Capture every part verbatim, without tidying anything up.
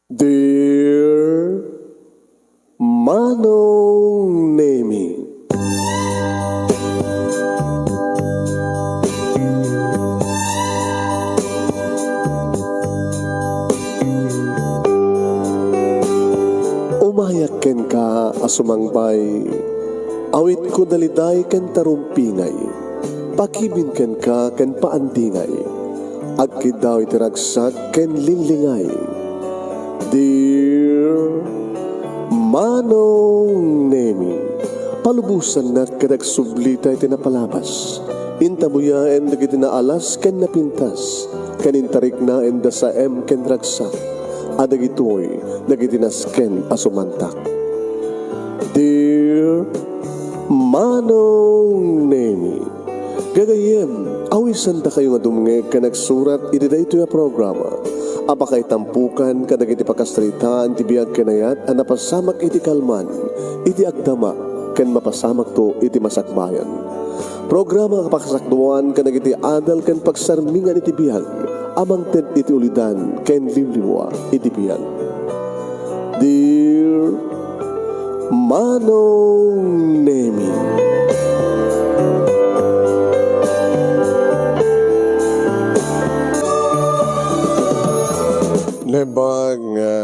Dear Manong Nemi. Umayak kenka a sumangbay, awitko daliday ken tarumpingay, pakibin kenka ken paandingay, agkiddaw iti ragsak ken linglingay. Dear Manong Nemi, palubosannak ket agsublita iti napalabas. Intabuyaen dagiti naalas ken napintas, ken intariknaenda saem ken ragsak, a dagitoy dagiti nasken a sumantak. Dear Manong Nemi, gagayyem, awisandakayo nga dumngeg ken agsurat iti daytoy a programa a pakaitampukan kadagiti pakasaritaan ti biag ken ayat a napasamak iti kalman, iti agdama, ken mapasamakto iti masakbayan. Programa a pakasakduan kadagiti adal ken pagsarmingan iti biag a mangted iti ulidan ken limlimua iti biag. Dear Manong Nemi. Naimbag nga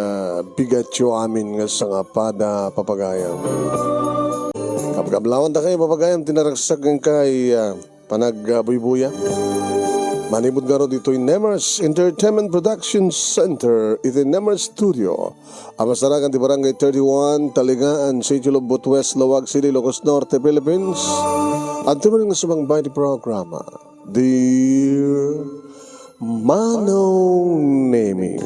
bigatyo amin nga sangapada, papagayam. Kabkablawandakayo, papagayam, ti naragsak kenka a panagbuybuyag. Manipud ngarud ditoy Nemers Entertainment Production Center iti Nemers Studio a masarakan ti Barangay thirty-one, Talingaan, City of Butues, Laoag City, Ilocos Norte, Philippines. Adtoy manen nga sumangbay ti programa, Dear Manong Nemi.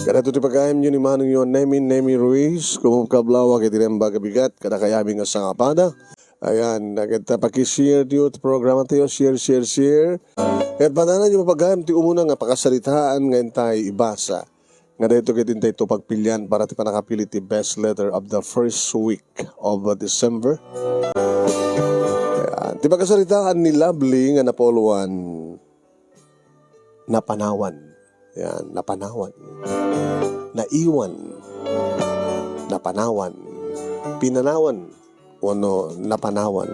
Kadagitoy ti pagayamyo ni Manongyo Nemi, Nemi Ruiz, kumkablawa iti naimbag a bigat kadakayo amin nga sangapada. Ayan, nagita pakishare tayo ti programa tayo, share, share, share. Ket padananyo, papagayam, ti umuna nga pakasaritaan nga intay ibasa. Nga daytoy ket intay to pagpilian para ti pannakapili ti best letter of the first week of December. Ayan, ti pakasaritaan ni Lovely nga napauluan, napanawan. Yan, napanawan. Naiwan. Napanawan. Pinanawan. Wenno napanawan.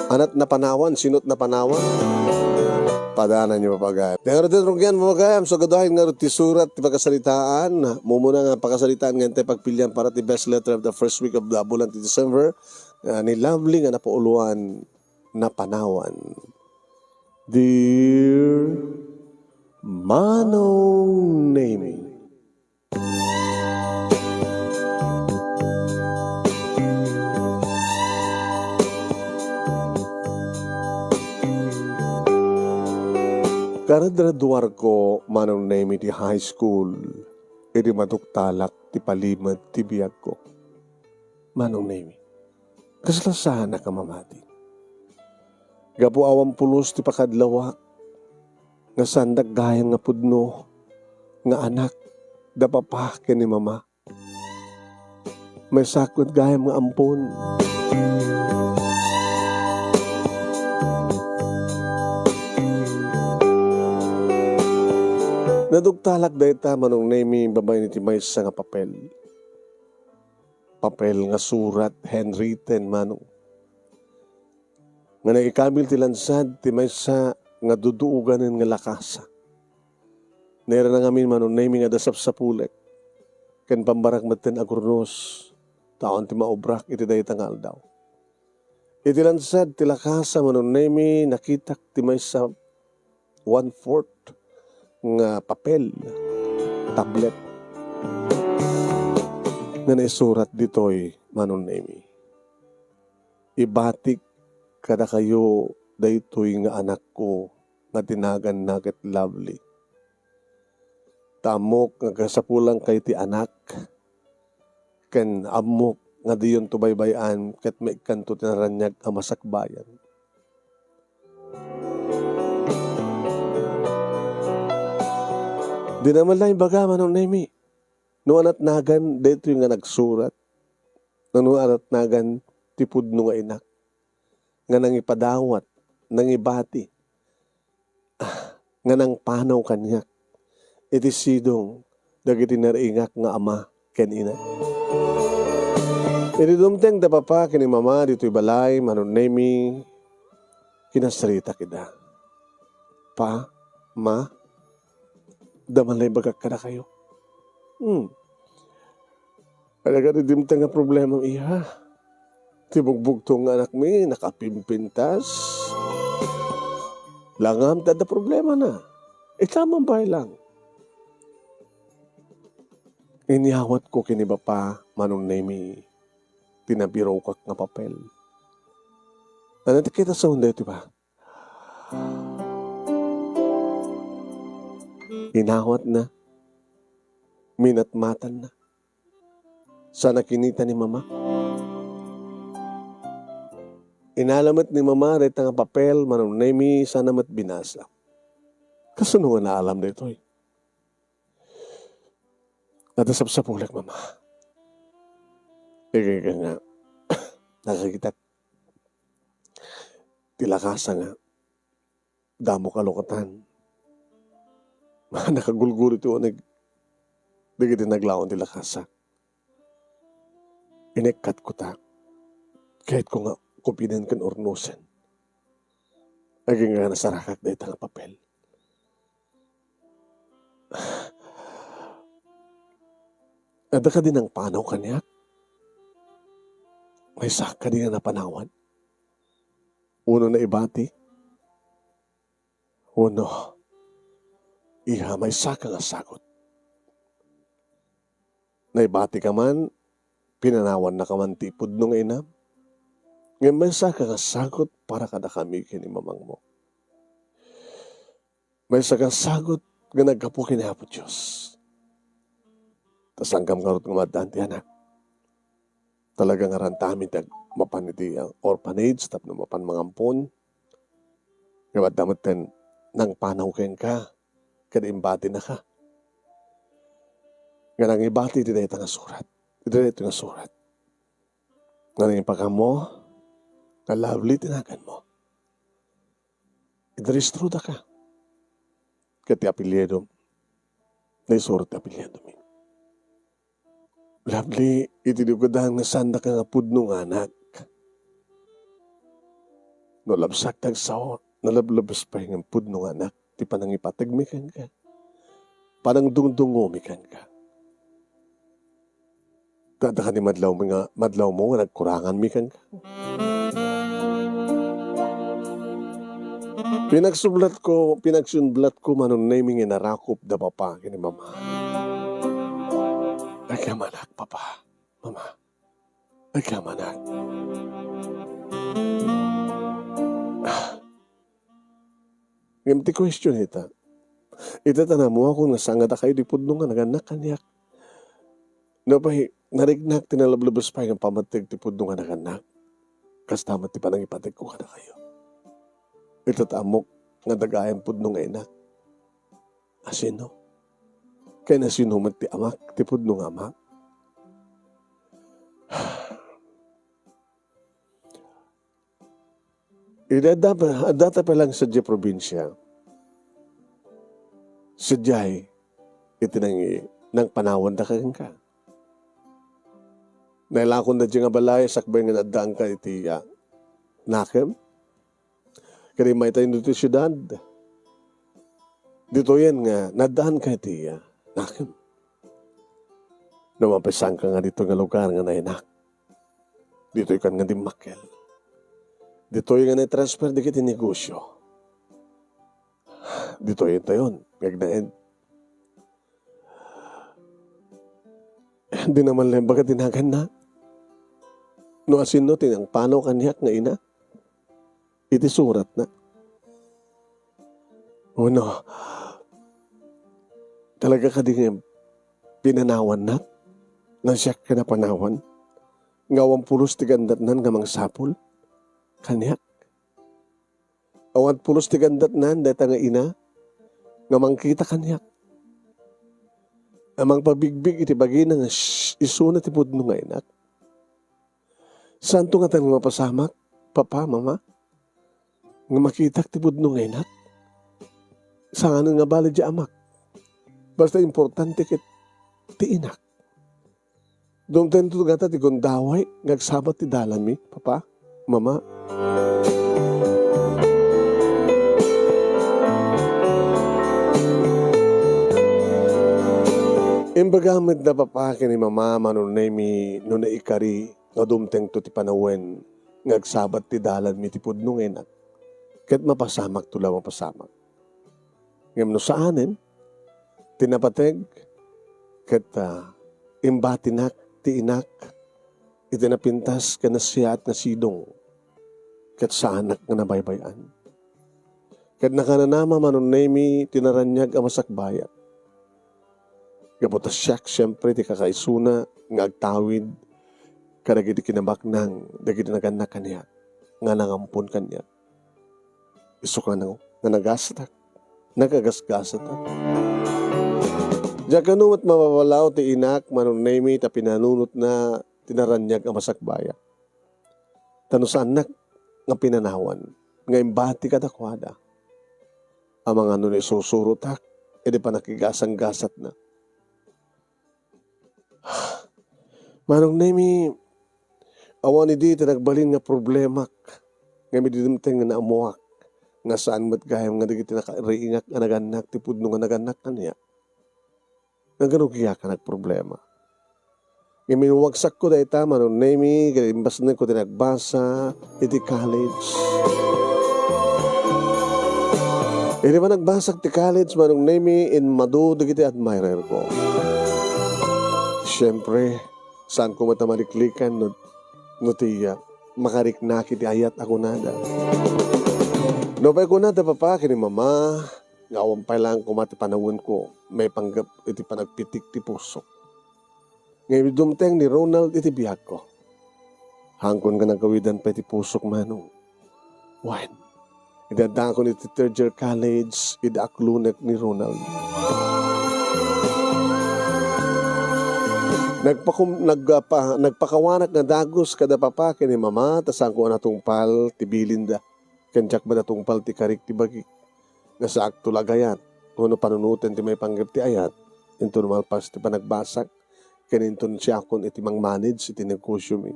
Ania't napanawan? Sino't napanawan? Padananyo, papagayam. Dayta ngarud ti rugyan, papagayam. So, gaduayen ngarud ti surat ti pakasaritaan. Umuna nga pakasaritaan nga intay pagpilian para ti best letter of the first week of the bulan ti December. Ah, ni Lovely nga napauluan, napanawan. Dear Manong Nemi. Karadradwarko, Manong Nemi, ti high school idi maduktalak ti palimed ti biagko. Manong Nemi, kasla saanak a mamati. Gapu awan pulos ti pakadlawak, nga saandak gayam nga pudno nga anak da papa ken ni mama. Maysak met gayam nga ampon. Naduktalak dayta, Manong Nemi, babaen iti maysa nga papel. Papel nga surat, handwritten, Manong. Nga nangikabil ti lansad ti maysa nga duduoganen nga lakasa. Nairana ngamin, Manong Nemi, nga adda sapsapulek ken pambarak metten a gurnos, ta awan ti maubrak iti dayta nga aldaw. Iti lansad ti lakasa, Manong Nemi, nakitak ti maysa one-fourth nga papel, tablet, nga naisurat ditoy, Manong Nemi. Ibatik kadakayo daytoy nga anakko nga ti naganna ket Lovely. Ta ammok nga kasapulankayo ti anak, ken ammok nga diyonto baybay-an ket maikkanto ti naraniag a masakbayan. Dina met laeng ibaga, Manong Nemi, no ania't nagan daytoy nga nagsurat, no ania't nagan ti pudno nga inak, nga nangipadawat, nangibati, ah, nga nangpanaw kaniak. iti sidong dagiti nariingak nga ama ken ina. Idi dumteng da papa ken ni mama ditoy balay, manunnaymi, kinasaritak ida. Pa, ma, adda man la ibagak kadakayo. Hmm. Ania kadi dimteng nga problema, iha? Ti bugbugtong nga anakmi, nakapimpintas. Langam ti adda problemana. Ita man bahay lang. Inyawatko ken ni bapa, manunnaymi, ti nabirokak nga papel. Ania ti kita sa unda iti ba? Inawatna, minatmatanna, sana kinita ni mama. Inala met ni mama dayta nga papel, manunnaymi, sana met binasa. Kasano nga naalam daytoy? Adda sapsapulek, mama. Ika, ika nga, nakakitak ti lakasa nga damo kalukatan. Nakagulgulo ti uneg dagiti naglaon ti lakasa. Inekkatko ta. Kayatko nga kupiden ken urnosen. Agingga nasarakak dayta nga papel. Adda kadi nangpanaw kaniak? Maysa kadi nga napanawan? Uno naibati? Uno, iha, maysaka nga sagut. Naibatika man, pinanawannaka man ti ipudno nga inam. Ngem maysaka nga sagut para kadakami ken ni mamangmo. Maysa nga sagut nga naggapu ken ni Apo Dios. Ta sangkam ngarud nga maaddaan ti anak. Talaga nga ranta amin ti ag-, mapan iti, ah, orphanage tapno mapan mangampon. Ngem adda met ti nangpanaw kenka, ket imbatinaka. Nga nangibati iti dayta nga surat. Iti dayta nga surat. Nga nangipakaammo, nga Lovely ti naganmo. Inrehistrodaka. Ket ti apelyidom, naisuro ti apelyidomi. Lovely, iti dugadan nga saandaka nga pudno nga anak. No labsak ti agsao, nalablabes pay nga pudno nga anak ti panangipategmi kenka. Panangdungdungomi kenka. Ta adda kadi madlawmi nga, madlawmo nga nagkuranganmi kenka. Pinagsublatko, pinagsiunblatko manunnaymi nga inarakop da papa ken ni mama. Agyamanak, papa, mama. Agyamanak. Ah. Ngem ti question ita, ita ta naammoakon nga saan nga dakayo ti pudno nga nagannak kaniak. Nupay nariknak ti nalablabes pay nga pammateg ti pudno nga nagannak, kasta met ti panangipategko kadakayo. Ita ta ammok nga adda gayam pudno nga inak. Asino? Ken asino met ti amak, ti pudno nga amak? Idi adda pa, adda ta pa lang sadiay probinsia, sadiay iti nangi-, nangpanawandaka kenka. Nailakonda diay nga balay sakbay nga naaddaanka iti, ah, nakem. Ket immay tayo iti siudad. Ditoyen nga naaddaanka iti, ah, nakem. No mapasanka nga ditoy nga lugar nga nainak, ditoykan nga dimmakkel. Ditoy nga naitransfer dagiti negosyo. Ditoyen tayon nga agnaed. Dina man laeng ibaga ti naganna. No asino ti nangpanaw kaniak nga ina iti suratna. Wenno, talaga kadi nga pinanawannak? Nga siak ti napanawan? Nga awan pulos ti gandatnan nga mangsapul kaniak? Awan pulos ti gandatnan dayta nga ina nga mangkita kaniak, a mangpabigbig iti bagina nga, "Shh, isuna ti pudno nga inak." Saanto ngatan nga mapasamak, papa, mama, nga makitak ti pudno nga inak? Saanen nga bali diay amak. Basta importante ket ti inak. Dumtengto gayam ti gundaway nga agsabat ti dalanmi, Papa, Mama. Imbaga met da Papa ken ni Mama, Manong Nemy, no naikari nga dumtengto ti panawen nga agsabat ti dalanmi ti pudno nga inak, ket mapasamakto la mapasamak. Ngem no saanen, ti napateg ket, ah, imbatinak ti inak iti napintas ken nasiaat nga sidong ket saanak nga nabaybay-an. Ket nakanana, Manong Nemy, ti naraniag a masakbayak. Gapu ta siak, siempre, ti kakaisuna nga agtawid kadagiti kinabaknang dagiti nagannak kaniak nga nangampon kaniak. Isu kano nga nagasatak, nagagasgasatak. Diak kano met mapabalaw ti inak, Manong Nemy, ta pinanunotna ti naraniag a masakbayak. Ta no saannak nga pinanawan nga imbati kadakuada, amangan no isusurotak idi panakigasanggasatna. Manong Nemy, awan idi ti nagbalin nga problemak, ngem idi dumteng nga naammoak nga saan met gayam nga dagiti nakariingak a nagannak ti pudno nga nagannak kaniak, nga ganugiak a nagproblema. Ngem inwagsakko dayta, Manong Nemy, ket imbasnekko ti nagbasa iti college. Idi panagbasak ti college, Manong Nemy, immadu dagiti admirer ko. Siempre, saanko met a maliklikan no, no ti, ah, makariknaki ti ayat a kunada. Nupay kunada Papa ken ni Mama, nga awan pay laeng koma ti panawenko, maipanggep iti panagpitik ti pusok. Ngem dumteng ni Ronald iti biagko. Haankon nga nagawidan pay ti pusok, Manong. Wen, idi addaakon iti third year college, idi aklonek ni Ronald. Nagpakum-, nagpa-, nagpakawanak nga dagus kada Papa ken ni Mama, ta saanko a natungpal ti bilinda. Ken diak met natungpal ti karik ti bagik. Nga saakto la gayat, wenno panunoten ti maipanggep ti ayat, inton malpas ti panagbasak, ken inton siakon iti mangmanage iti negosiomi.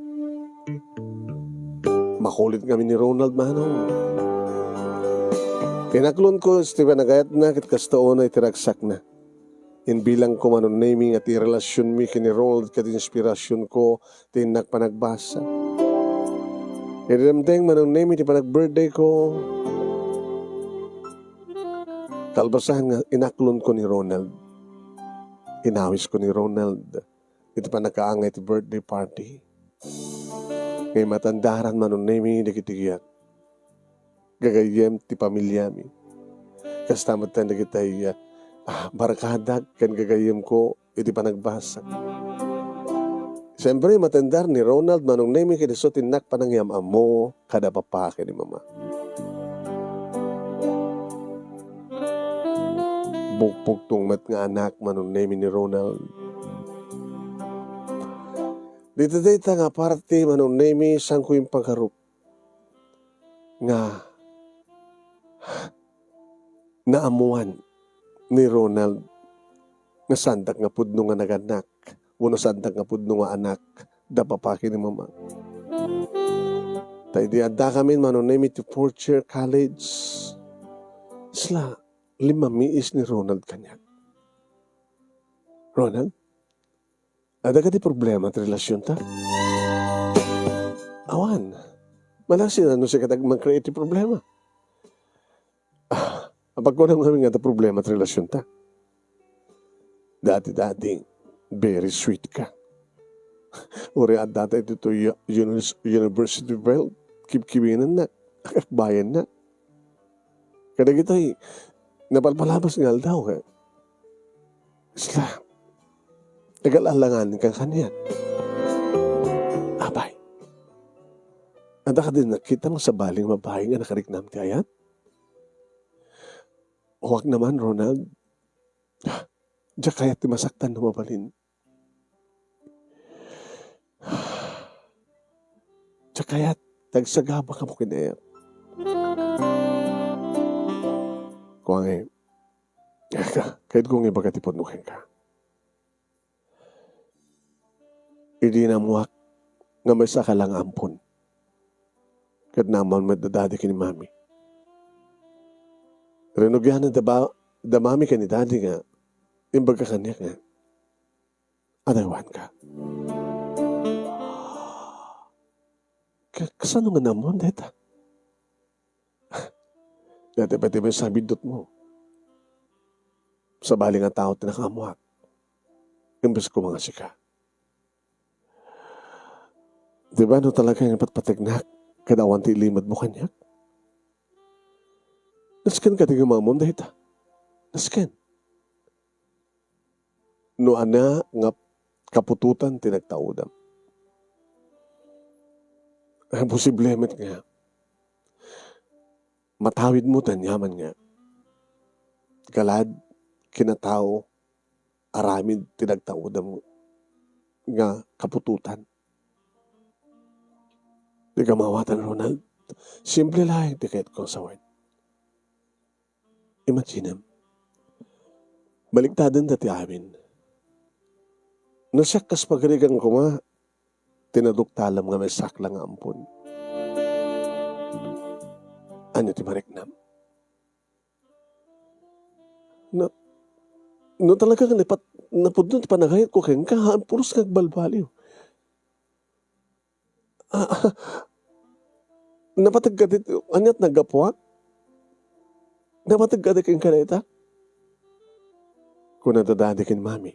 Makulit ngamin ni Ronald, Manong. Inaklonko ti panagayatna ket kasta unay ti ragsakna. Imbilangko, Manong Nemy, nga ti relasionmi ken ni Ronald ket inspirasionko ti innak panagbasa. Idi dumteng, Manong Nemy, ti panag-birthday ko, kalpasan nga inaklonko ni Ronald. Inawisko ni Ronald iti pannakaangay ti birthday party. Ngem matandaran, Manong Nemy, dagiti giyak. Gagayyem ti pamiliami. Kasta met dagiti, ah, barkadak ken gagayyemko iti panagbasa. Siyempre, matandar ni Ronald, Manong Nemy, ket isu ti innak panangiyam-ammo kada Papa ken ni Mama. Bukbugtong met nga anak, Manong Nemy, ni Ronald. Dita dayta nga parte, Manong Nemy, saanko impagarup nga naammuan ni Ronald nga saandak nga pudno nga nagannak, wenno saandak nga pudno nga anak da Papa ken ni Mama. Ta idi addakamin, Manong Nemy, ti fourth year college, sla, limmamiis ni Ronald kaniak. Ronald, adda kadi problema ti relasionta? Awan. Malaksid no sika ti agman-create ti problema. Ah, apagkunam ngamin nga adda problema ti relasionta. Dati-dati, very sweet ka. Uray addata iti to uni-, university belt, kibkibinennak, akakbayannak. Kadagitoy, napalpalabas nga aldaw, eh. Sla, agal-alangan ka kanian. Apay, adda kadi nakita nga sabali nga babayi nga nakariknam ti ayat? Huwag naman, Ronald. Diak kayat ti masaktan no mabalin. Diak kayat ti agsagaba kamo ken ni ayat. Kuang, eh, Kayatko nga ibaga ti pudno kenka. Idi naammoak nga maysaka la nga ampon, ket naammoan met da Daddy ken ni Mami. Rinugian da ba-, da Mami ken ni Daddy nga imbagka kaniak nga adaywanka. Ka-, kasano nga naammoan dayta? Dayta pay ti maysa a biddutmo. Sabali nga tao ti nakaammoak, imbes koma nga sika. Di ba no talaga nga ipatpategnak, kada awan ti ilimedmo kaniak? Nasken kadi nga maammom dayta? Nasken. No ania nga kaputotan ti nagtaudam. Ay, posible met nga matawidmo ti aniaman nga galad, kinatao, aramid ti nagtaudam nga kaputotan. Di ka maawatan, Ronald. Simple laeng ti kayatko nga sawen. Imaginem, baliktaden dayta amin. No siak kas pagarigan koma, tinaduktalam nga maysak la nga ampon. Ania ti mariknam? No, no talaga nga napat-, napudno ti panagayatko kenka, haan pulos nga agbalbaliw. Ah, napateg kadi, aniat naggapuak? Napateg kadi kenka dayta? Kuna da Daddy ken Mami.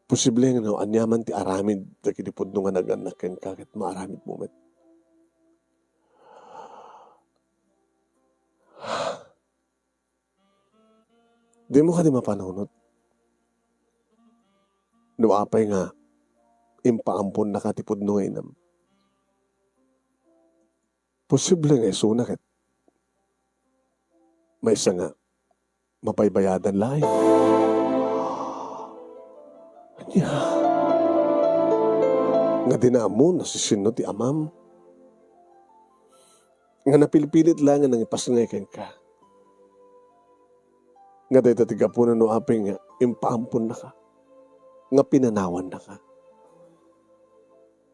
Posible nga no aniaman ti aramid dagiti pudno nga nagannak kenka ket maaramidmo met. Dimo kadi mapanunot no apay nga impaamponnaka ti pudno nga inam? Posible nga isuna ket maysa nga mabaybayadan laeng. Ania? Nga dina ammo no siasino ti amam? Nga napilpilit laeng nga nangipasngay kenka. Nga dayta ti gapuna no apay nga impaamponnaka, nga pinanawannaka,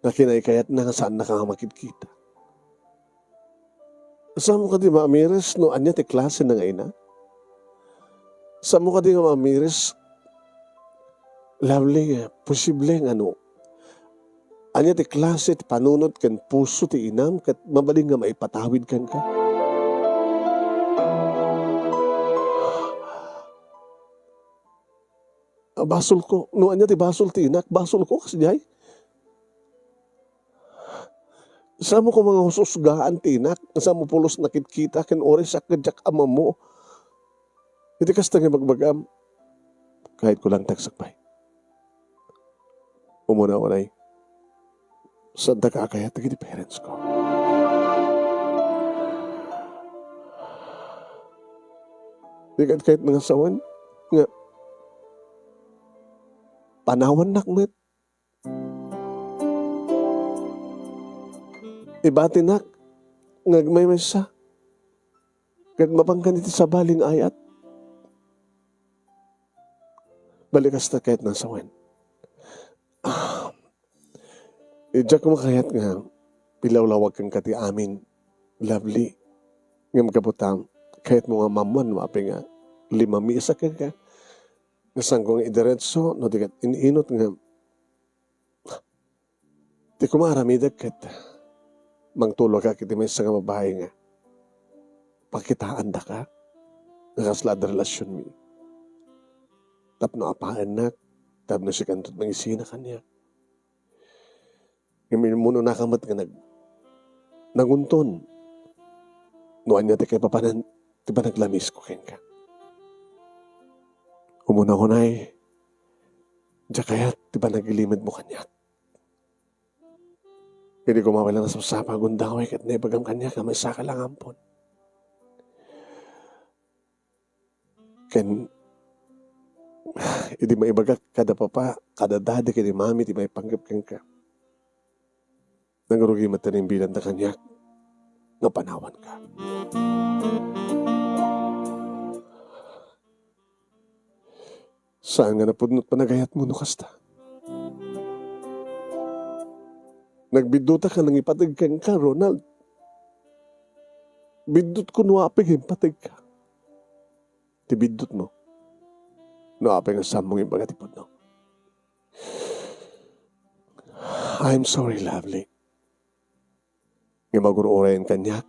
nga kinaykayatna nga saannaka nga makitkita. Saanmo kadi maamiris no ania ti klase na nga ina? Saanmo kadi nga maamiris, Lovely, nga posible nga no ania ti klase ti panunot ken puso ti inam ket mabalin nga maipatawid kenka? Ah, basolko. No ania ti basol ti inak, basolko, kasdiay. Saanmo koma nga husgaan ti inak, saanmo pulos nakitkita ken uray siak nga diak ammo. Iti kasta nga ibagbagam, kayatko lang ti agsakbay. Umuna unay, saandaka a kayat dagiti parents ko. Di ket kayat nga sawen nga panawannak met. Ibatinak nga agmaymaysa ket mapankan iti sabali nga ayat. Bali kasta kayat nga sawen. Ah, diak koma kayat nga pilawlawag kenka ti amin, Lovely. Ngem gapu ta kayatmo nga maammuan no apay nga limamisak kenka, nga saanko nga idiretso no di ket in-inut nga ti koma aramidek ket mangtulogak iti maysa nga babai nga pakitaandaka nga kasla adda relasionmi. Tapno apaennak, tapno sikanto ti mangisina kaniak. Ngem immunonaka met nga nag-, nagunton no ania ti kaipapanan ti panaglamisko kenka. Umuna unay, diak kayat ti panagilimedmo kaniak. Idi koma pay la nasapsapa, agundaway ket naibagam kaniak nga maysaka la nga ampon. Ken idi maibagak kada papa, kada dadi ken ni mami ti maipanggep kenka, nagrugi met ti naimbilanda kaniak nga panawanka. Saan nga napudno ti panagayatmo no kasta? Nagbiddutak a nangipateg kenka, Ronald. Biddutko no apay nga impategka. Ti biddutmo no apay nga saanmo nga imbaga ti pudno. I'm sorry, lovely. Nga magur-urayen kaniak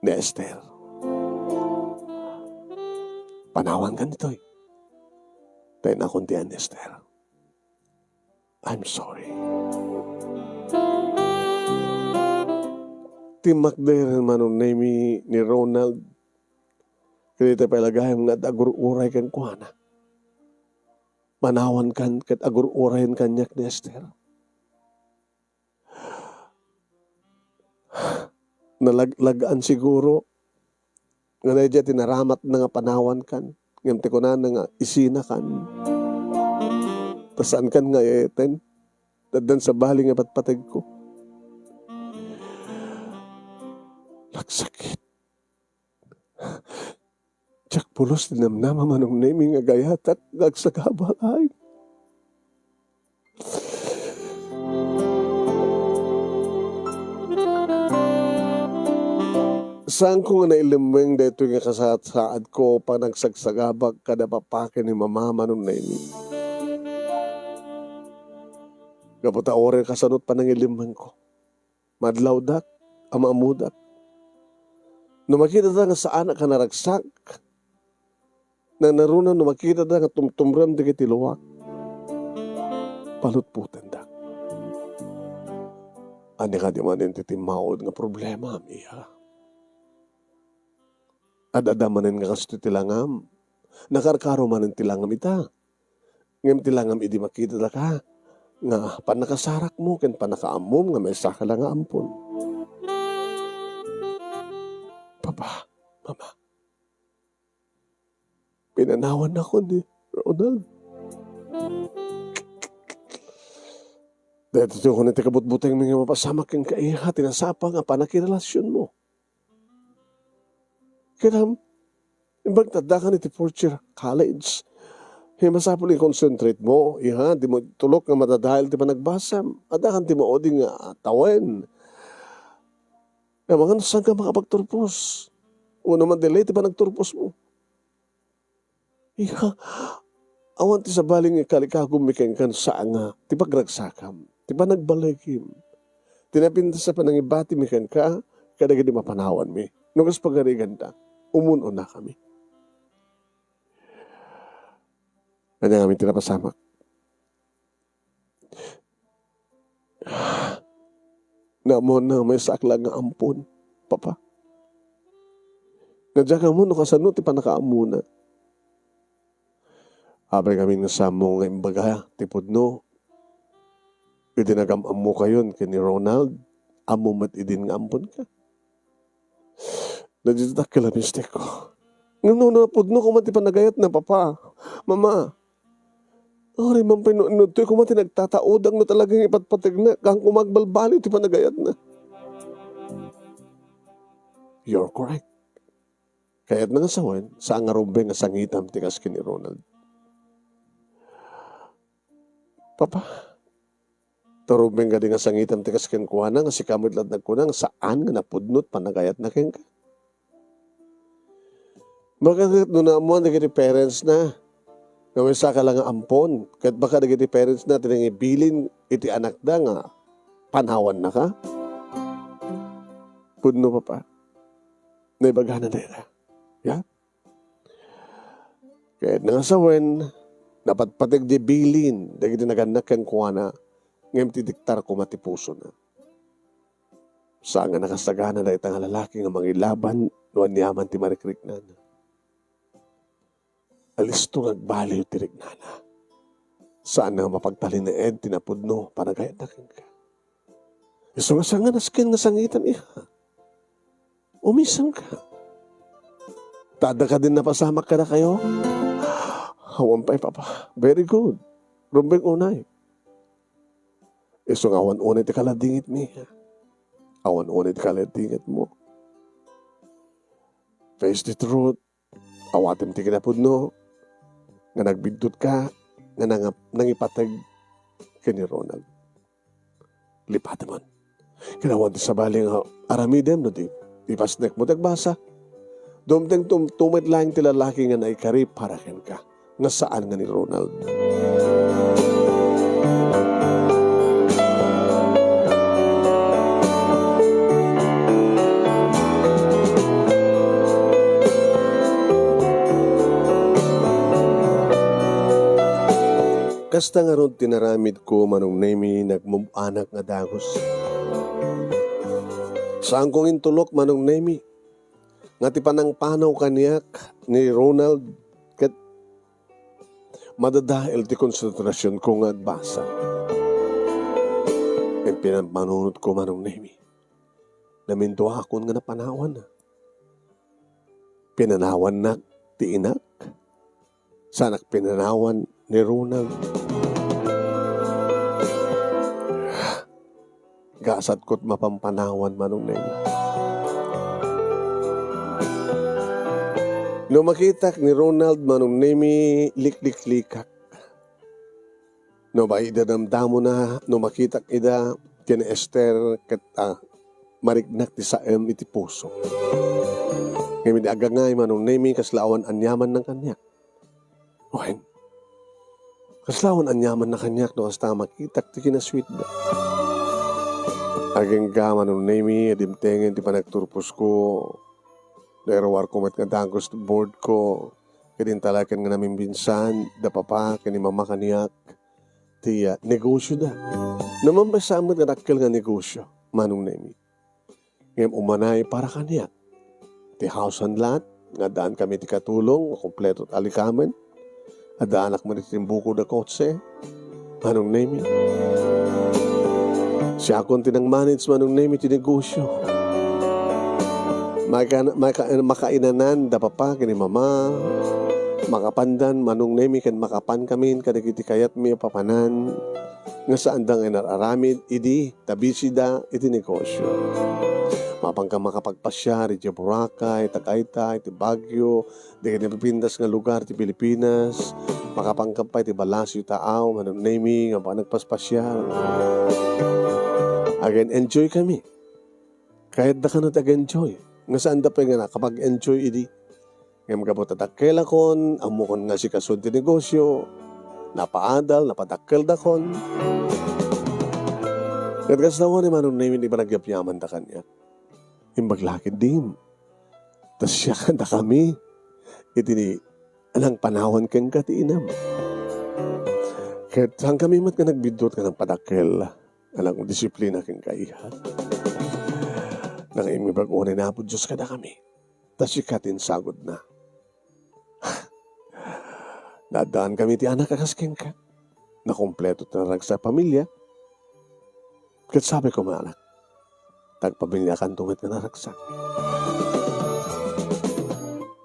ni Esther. Panawankan ditoy. Tayo na kuntian, Esther. I'm sorry. Timmakder ni Manong Nemi ni Ronald. Kadita pay la gayam nga agur-uray kenkuana. Panawankan ket agur-urayen kaniak ni Esther. Nalaglagan siguro nga daydiay ti naramatna nga panawankan, ngem ti kunana nga isinakan. Ta saankan nga ayayten, addan sabali nga patpategko. Nagsakit. Diak pulos ti namnama, Manong Nemi, nga gayatak nga agsagaba, ay. Saanko nga nailemmeng daytoy nga kasasaadko, panagsagsagabak kada papa ken ni mama, Manong Nemi. Gapu ta uray kasano ti panangilemmengko. Madlawdak, ammodak. No makitada nga saanak a naragsak, nangnaruna no makitada nga tumtumrem dagiti luak, palutpotendak. Ania kadi manen ti timmawod nga problemam, iha? Ad-adda manen nga kastoy ti langam. Nakarkaro manen ti langam ita. Ngem ti langam idi makitada ka nga pannakasarakmo ken pannakaammom nga maysaka la nga ampon. Papa, Mama, pinanawannakon ni Ronald. Daytoy ti kunam ti kabutbutengmi nga mapasamak kenka, iha, ti nasapa nga pannakirelasionmo. Ket, um, imbag ta addakan iti fourth year college, masapul nga i-concentrate mo, iha, dimo tulok nga madadael ti panagbasam. Addakan ti maudi nga tawen. Amangan saan ka makapagturpos. Wenno ma-delay ti panagturposmo. Iha, awan ti sabali nga ikalikagummi kenka no saan nga ti pagragsakam, ti panagbalekem, ti napintas a panangibatimi kenka kadagiti mapanawanmi. No kas pagariganta, umun-unakami. Ania ngamin ti napasamak? Naammoanna nga maysaak la nga ampon, Papa. Nga diak ammo no kasano ti pannakaammona. Apay ngamin nga saanmo nga imbaga ti pudno? Idi nagam-ammokayon ken ni Ronald, ammom met idin nga amponka. Dagiti dakkel a mistikko. Ngem no napudno koma ti panagayatna, Papa, Mama, uray man pay no inudtoy koma ti nagtataudang no talaga nga ipatpategna, haan koma agbalbaliw ti panagayatna. You're correct. Kayatna nga sawen, saan nga rumbeng nga sangitam ti kas ken ni Ronald. Papa, ta rumbeng kadi nga sangitam ti kas kenkuana nga sika met latta nagkuna nga saan nga napudno ti panagayatna kenka? Bakit no naammoan dagiti parents na nga maysaka la nga ampon, ket baka dagiti parents na ti nangibilin iti anakda nga panawannaka? Pudno, Papa. Naibagana dayta. Ya? Ket nga sawen, napatpateg diay bilin dagiti nagannak kenkuana, ngem ti diktar koma ti pusona. Saan nga nakasagana dayta nga lalaki nga mangilaban no aniaman ti marikriknana. Alisto nga agbaliw ti riknana. Saan nga mapagtalinaed ti napudno panagayatna kenka. Isu nga saan nga nasken nga sangitam, iha. Umisanka. Ta adda kadin napasamak kadakayo? Awan pay, Papa. Very good. Rumbeng unay. Isu nga awan unay ti kaladingitmi. Awan unay ti kaladingitmo. Face the truth. Awatem ti kinapudno. nga nagbiddutka nga nangap-, nangipateg ken ni Ronald. Lipatemon. Ket awan ti sabali nga aramidem no di, ipasnekmo ti agbasa. Dumteng tum-, tumet laeng ti lalaki nga naikari para kenka, nga saan nga ni Ronald. Kasta ngarud ti naramidko, Manong Nemy, nagmub-anak nga dagus. Saanko nga intulok, Manong Nemy, nga ti panangpanaw kaniak ni Ronald ket madadael ti konsentrasionko nga agbasa. Ken pinampanunotko, Manong Nemy, naminduakon nga napanawan. Pinanawannak ti inak. Saanak pinanawan ni Ronald. Gasatko ti mapampanawan, Manong Nemy. No makitak ni Ronald, Manong Nemy, likliklikak. No maidadamdamona, no makitak ida ken Esther ket, ah, mariknak ti saem iti puso. Ngem idi agangay, Manong Nemy, kasla awan aniamanna kaniak. Wen, kasla awan aniamanna kaniak no kasta makitak ti kinasweetda. Agingga, Manong Nemy, dimtengen ti panagturposko. Nairuarko met nga dagus ti boardko. Ket intalaken nga namimbinsan da papa ken ni mama kaniak ti, ah, negosioda. Naman pay sa met nga dakkel nga negosio, Manong Nemy. Ngem umanay para kaniak ti house and lot nga addaan kami ti katulong nga kompleto ti alikamen. Addaanak met iti timbukod a kotse, Manong Nemy. Siakon ti nang-manage, Manong Nemy, ti negosio. Maika-, maika-, makainanan da papa ken ni mama. Makapandan, Manong Nemy, ken makapan kami kadagiti kayatmi a papanan nga saanda nga inar-aramid idi ta busy da iti negosio. Mapanka makapagpasiar idiay Boracay, Tagaytay, iti Baguio, dagiti napipintas nga lugar ti Pilipinas, makapanka pay ti Palacio Taaw, Manong Nemy, nga panagpaspasiar. Again, enjoy kami. Kayatda kano ti ag-enjoy. Nga saanda pay nga nakapag-enjoy idi. Ngem gapu ta dakkelakon, ammokon nga asikasoen ti negosio, napaadal, napadakkeldakon. Ket kasta ni Manong Nemy, di ba nagyapyamanda kaniak? Imbag la ketdi. Ta siak dakami iti ni-, nangpanawan kenka ti inam. Ket saan kami met nga nagbiddut nga nangpadakkel, nga nangdisiplina kenka, iha. Nangimmibag unay ni Apo Dios kadakami. Ta sika ti insagodna. Naaddaan kami ti anak a kas kenka. Nakompleto ti naragsak a pamilia. Ket sabi ko, anak, tagpamiliakanto met nga naragsak.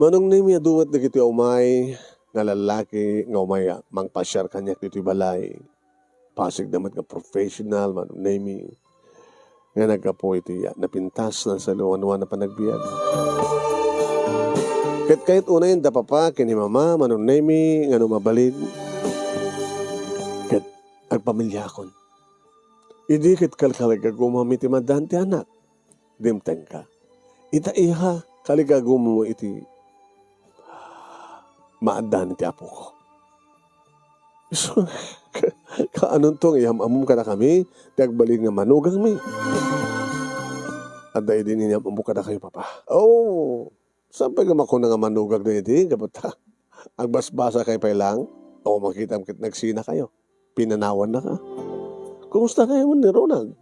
Manong Nemy, adu met dagiti umay nga lallaki nga umay a mangpasiar kaniak ditoy balay. Pasigda met nga professional, Manong Nemy, nga naggapu iti napintas, nasaluanwan a panagbiag. Ket kayat unay da papa ken ni mama, Manong Nemy, nga no mabalin, ket agpamiliakon. Idi ket kalkaligagumam iti maaddaan ti anak, dimtengka. Ita, iha, kaligagummo iti maaddaan ti apoko. Isu, ka-, kaanonto nga iyam-ammom kadakami ti agbalin nga manugangmi? Adda idi inyam-ammok kadakayo, papa. Oh, saan pay nga makuna nga manugangna idi? Gapu ta agbasbasakayo pay lang. O, makitam ket nagsinakayo. Pinanawannaka. Kumusta kayo ni Ronald?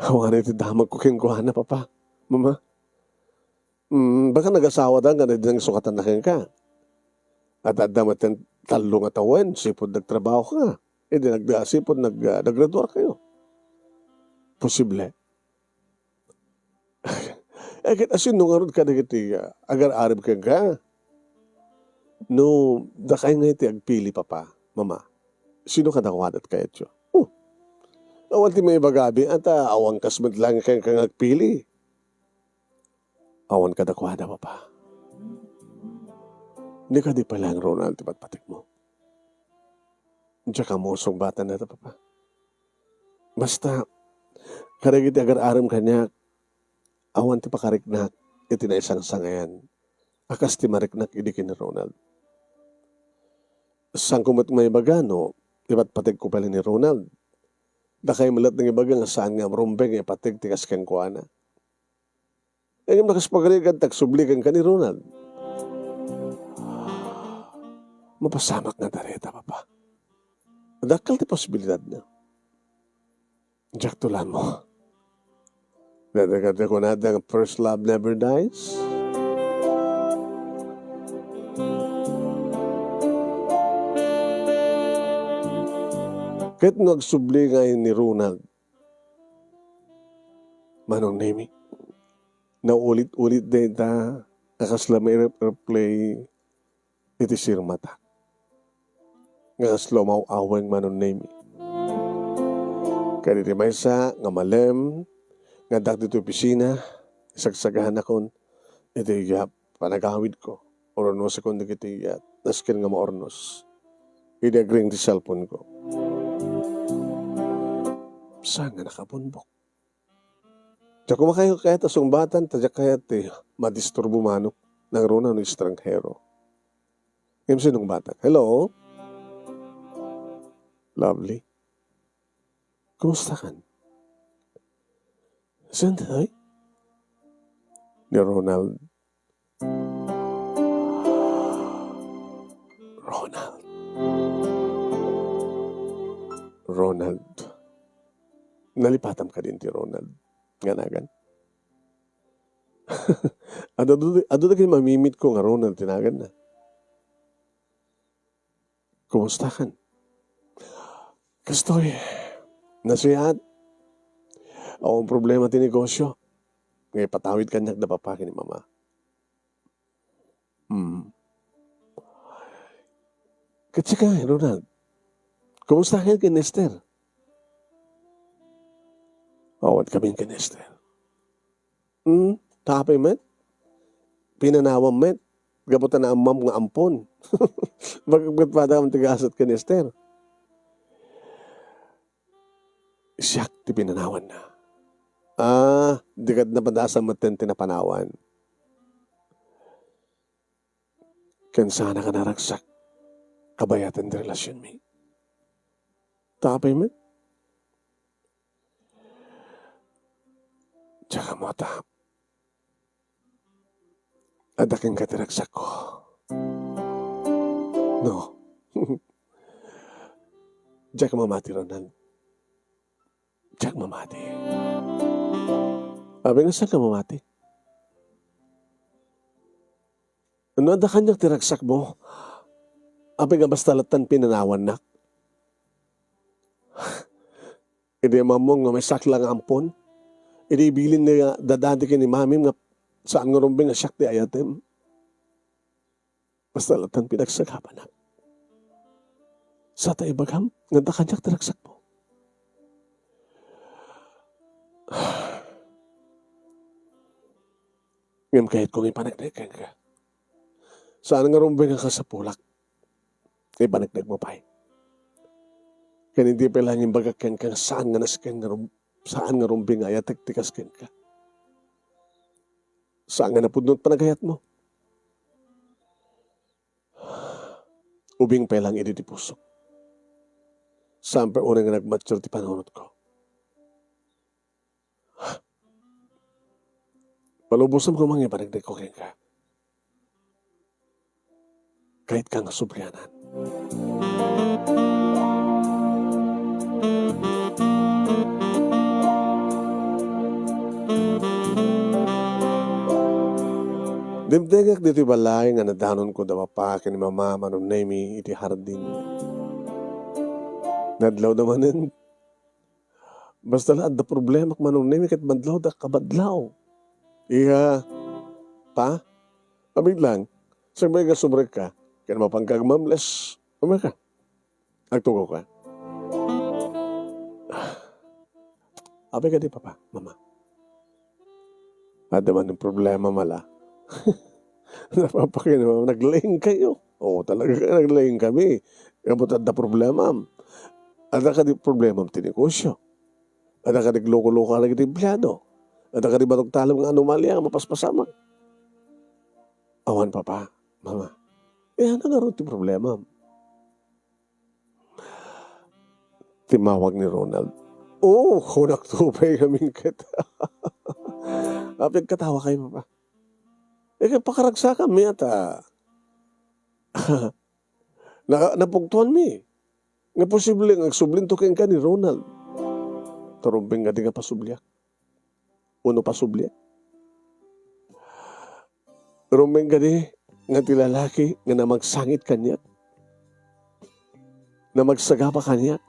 Awan iti damagko kenkuana, papa. Mama. Mm, baka nagasawada nga nagsukatan na kenka. At adda met tallo nga tawen, sipud nagtrabaho ka. Idi nag-, sipud nag-, ah, naggraduar kayo. Posible. Eh, ket asino ngarud kadagiti, ah, agar-arib kenka? No, dakay nga iti agpili, papa, mama, sino kadakuada ti kayatyo? Oh, awan ti maibagabi, ata awan kas met lang kenka nga agpili. Awan kadakuada, papa. Di kadi pay laeng, Ronald, ti patpategmo? Diak ammo sungbatan dayta, Papa. Basta, kadagiti agar-arem kaniak, awan ti pakariknak iti naisangsangayan a kas ti mariknak idi ken ni Ronald. Saanko met maibaga no ipatpategko pay laeng ni Ronald. Dakay met laeng nangibaga nga saan nga rumbeng nga ipateg ti kas kenkuana. Ngem no kas pagarigan ti agsubli kenka ni Ronald, mapasamak ngata dayta, Papa. Dakkel ti posibilidadna. Diak tulanmo. Dagiti kunada nga first love never dies. Ket no agsubli ngay ni Ronald, Manong Nemi, naulit-ulit dayta a kasla mairep-replay iti sirmata. Nga kasla umaw-aweng, Manong Nemi. Ket iti maysa nga malem nga addak ditoy opisina, isagsaganakon iti panagawidko, urnosakon dagiti nasken nga maurnos. Idi agring ti cellphone-ko, saan nga nakabumbok. Diak koma kayat a sungbatan, ta diak kayat ti madisturbo manok, nangruna no estranghero. Ngem sinungbatak, "Hello? Lovely? Kumusta kan?" "Saan daytoy?" "Ni Ronald." "Ronald. Ronald. Nalipatam kadin ti Ronald nga nagan?" "Adu, adu, adu dagiti mamimitko nga Ronald ti naganna." "Kumusta kan?" "Kastoy, nasiat. Awan problema ti negosyo. Nga ipatawid kaniak da papa ken ni mama." "Hmm. Ket sika, Ronald, kumusta kan ken Esther?" "Awan kami ken Esther." "Hmm, ta apay met? Pinanawam met, gapu ta naammam nga ampon." "Bakit, bakit padakam ti gasat ken Esther?" "Siak ti pinanawanna." "Ah, di ket napadasam metten ti napanawan." "Ken saanak a naragsak kabayatan ti relasionmi. Ta apay met?" "Diak ammo ta adda kenka ti ragsakko. No." "Diak mamati, Ronald. Diak mamati." "Apay nga saanka mamati?" "No adda kaniak ti ragsakmo, apay nga basta lattan pinanawannak? Idi ammom nga maysak la nga ampon, idi ibilin ni dadadi ken ni mamim nga saan nga rumbeng nga siak ti ayatem, basta lattan pinagsagabanak. Sa ta ibagam nga adda kaniak ti ragsakmo." "Ngem kayatko nga ipaneknek kenka. Saan nga rumbeng a kasapulak. Ipaneknekmo pay. Ken idi pay laeng imbagak kenka nga saan nga nasken nga rum-, saan nga rumbeng nga ayatek ti kas kenka. Saan nga napudno ti panagayatmo. Ubing pay laeng idi ti pusok. Saan pay unay nga nagmature ti panunotko. Palubosem koma nga ipaneknekko kenka. Kayatka nga sublianan." Dimtengek ditoy balay nga nadanonko da papa ken ni mama, Manong Nemi, iti hardin. Nadlawda manen. Basta la adda problemak, Manong Nemi, ket madlawda kabadlaw. Iya, pa, abig lang, sabay nga sumrekka, ken mapanka agmamles, umaka. Agtugaw ka. Apay kadi, papa, mama? Adda man yung problema, mala. Napapakinama, naglaing kayo. Oo, talaga, naglaing kami. Ngem adda problemam. Adda kadi problemam ti negosyo. Adda kadi loko-loko dagiti empleyado. Adda kadi batog talem nga anomalia nga mapaspasamak. Awan, Papa, Mama. Eh, ania ngarud ti problemam? Timmawag ni Ronald. Oo, kunak to pay ngamin ket. Apay agkatawa kayo, Papa? Eh, pakaragsakam, mayat a. Na-, napuktuanmi. Nga posible nga agsublinto kenka ni Ronald. Turumbeng kadi nga pasubliak. Wenno pasubliak. Rumbeng kadi nga ti lalaki nga namagsangit kaniak, namagsagaba kaniak,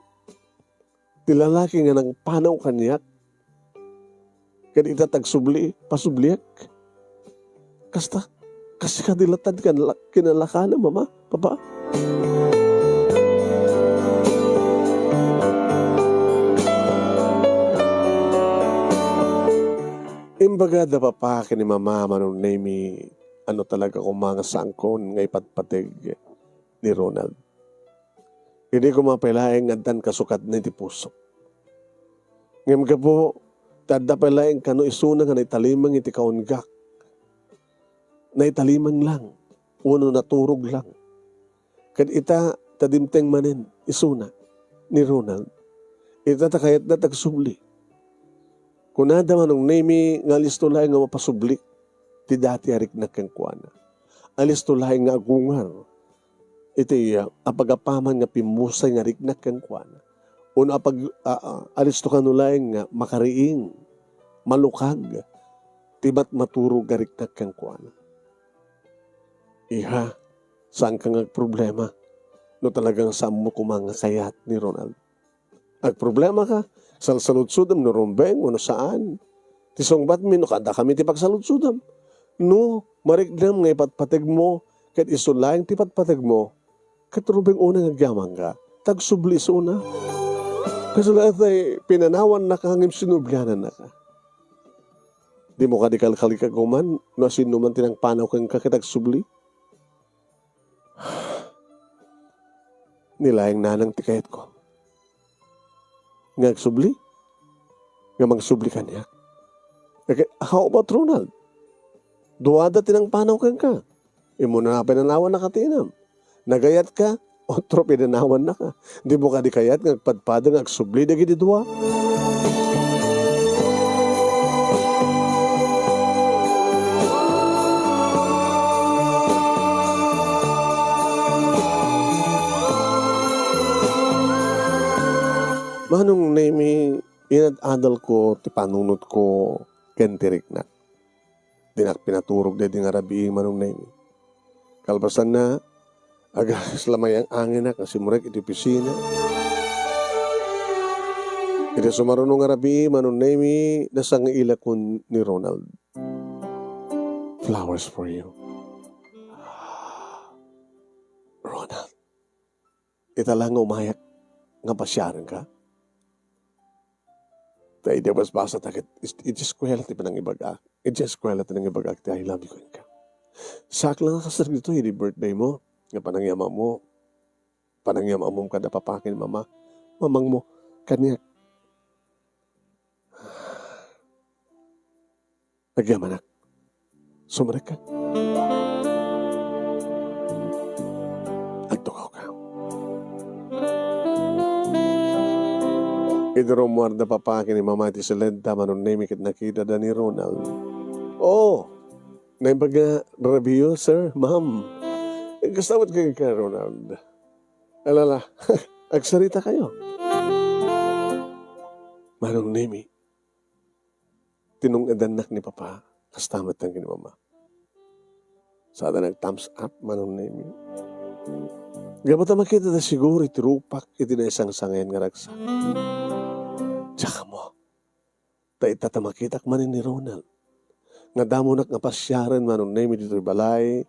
ti lalaki nga nangpanaw kaniak, ket ita ti agsubli, pasubliak. Kasta, kas-, kasta kadi latta ti kinala-, kinalakanam, Mama, Papa. Imbagada, Papa, ken ni Mama, Manong Nemy, no talaga koma nga saankon nga ipatpateg ni Ronald. Idi koma pay laeng nga addan kasukatna iti pusok. Ngem gapu ta adda pay laeng kano isuna nga naitalimeng iti kaunggak, naitalimeng lang, wenno naturog lang. Ket ita ta dimteng manen isuna ni Ronald. Ita ta kayatna ti agsubli. Kunada, Manong Nemy, nga alisto laeng nga mapasubli ti dati a riknak kenkuana. Alisto laeng nga agungar iti, ah, apagapaman nga pimmusay nga riknak kenkuana. Wenno apag-, ah, ah, alisto kano laeng nga makariing, malukag ti matmaturog a riknak kenkuana. Iha, saanka nga agproblema no talagang saanmo koma nga kayat ni Ronald. Agproblemaka, salsaludsodem no rumbeng wenno saan. Ti sungbatmi no kaadda kami ti pagsaludsodem. No mariknam nga ipatpategmo ket isu laeng ti patpategmo, ket rumbeng unay nga agyamanka, ta agsubli isuna. Kasla tay pinanawannaka ngem sinublianannaka. Dimo kadi kalkalikagkuman no asinoman ti nangpanaw kenka ket agsubli? Ni laeng nanang ti kayatko nga agsubli, nga mangsubli kaniak. Ket, how about Ronald? Duada ti nangpanaw kenka. Immuna pay nanawannaka ti inam. Nagayatka, otro pinanawannaka. Dimo kadi kayat nga agpadpada nga agsubli dagiti dua? Manong Nemy, inad-adalko ti panunotko ken ti riknak. Dinak pinaturog daydi nga rabii, Manong Nemy. Kalpasanna, agasla mayang-angenak nga simrek iti opisina. Iti sumaruno nga rabii, Manong Nemy, nasangailakon ni Ronald. Flowers for you. Ronald, ita la nga umayak nga pasiarenka. Ta idi basbasata ket is-, iti eskuela ti panangibagak. Iti eskuela ti nangibagak ti I love you kenka. Saak la nga kasarag ditoy idi birthday mo, nga panangyam-ammo. Panangyam-ammom kada papa ken mama, mamangmo, kaniak. Agyamanak. Sumrekka. Agtugawka. Idi rummuarda papa ken ni mama iti siled da, Manong Nemy, ket nakitada ni Ronald. Oh, naimbag nga rabiyo, sir, ma'am. Kasta met kenka, Ronald. Alala, agsaritakayo. Manong Nemy, tinung-edannak ni Papa, kasta met ken ni Mama. Sada nag-thumbs up, Manong Nemy. Gapu ta makitada siguro iti rupak iti naisangsangayan nga ragsak. Diak ammo. Ta ita ta makitak manen ni Ronald. Nga damonak nga pasiaren, Manong Nemy, ditoy balay,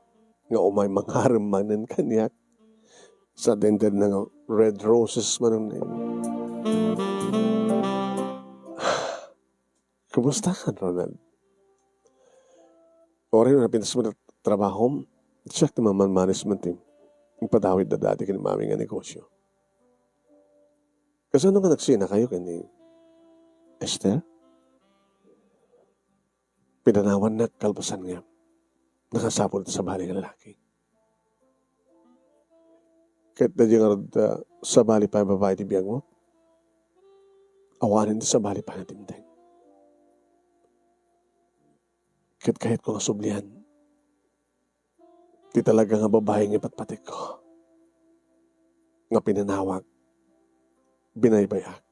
nga umay mangarem manen kaniak. Sa dended na nga red roses, Manong Nemy. Kumusta ka, Ronald? Uray no napintas met trabahom, siak ti mamanmanagement team. Ipadawid da dati ken mami nga negosyo. Kasano nga nagsinakayo ken ni Esther? Pinanawannak kalpasan nga nakasapul ti sabali nga lalaki. Ket daydi ngarud, ah, sabali pay a babai ti biagmo? Awanen ti sabali pay a natindeg. Ket kayatko nga sublian ti talaga nga babai nga ipatpatikko, nga pinanawak, binaybay-ak,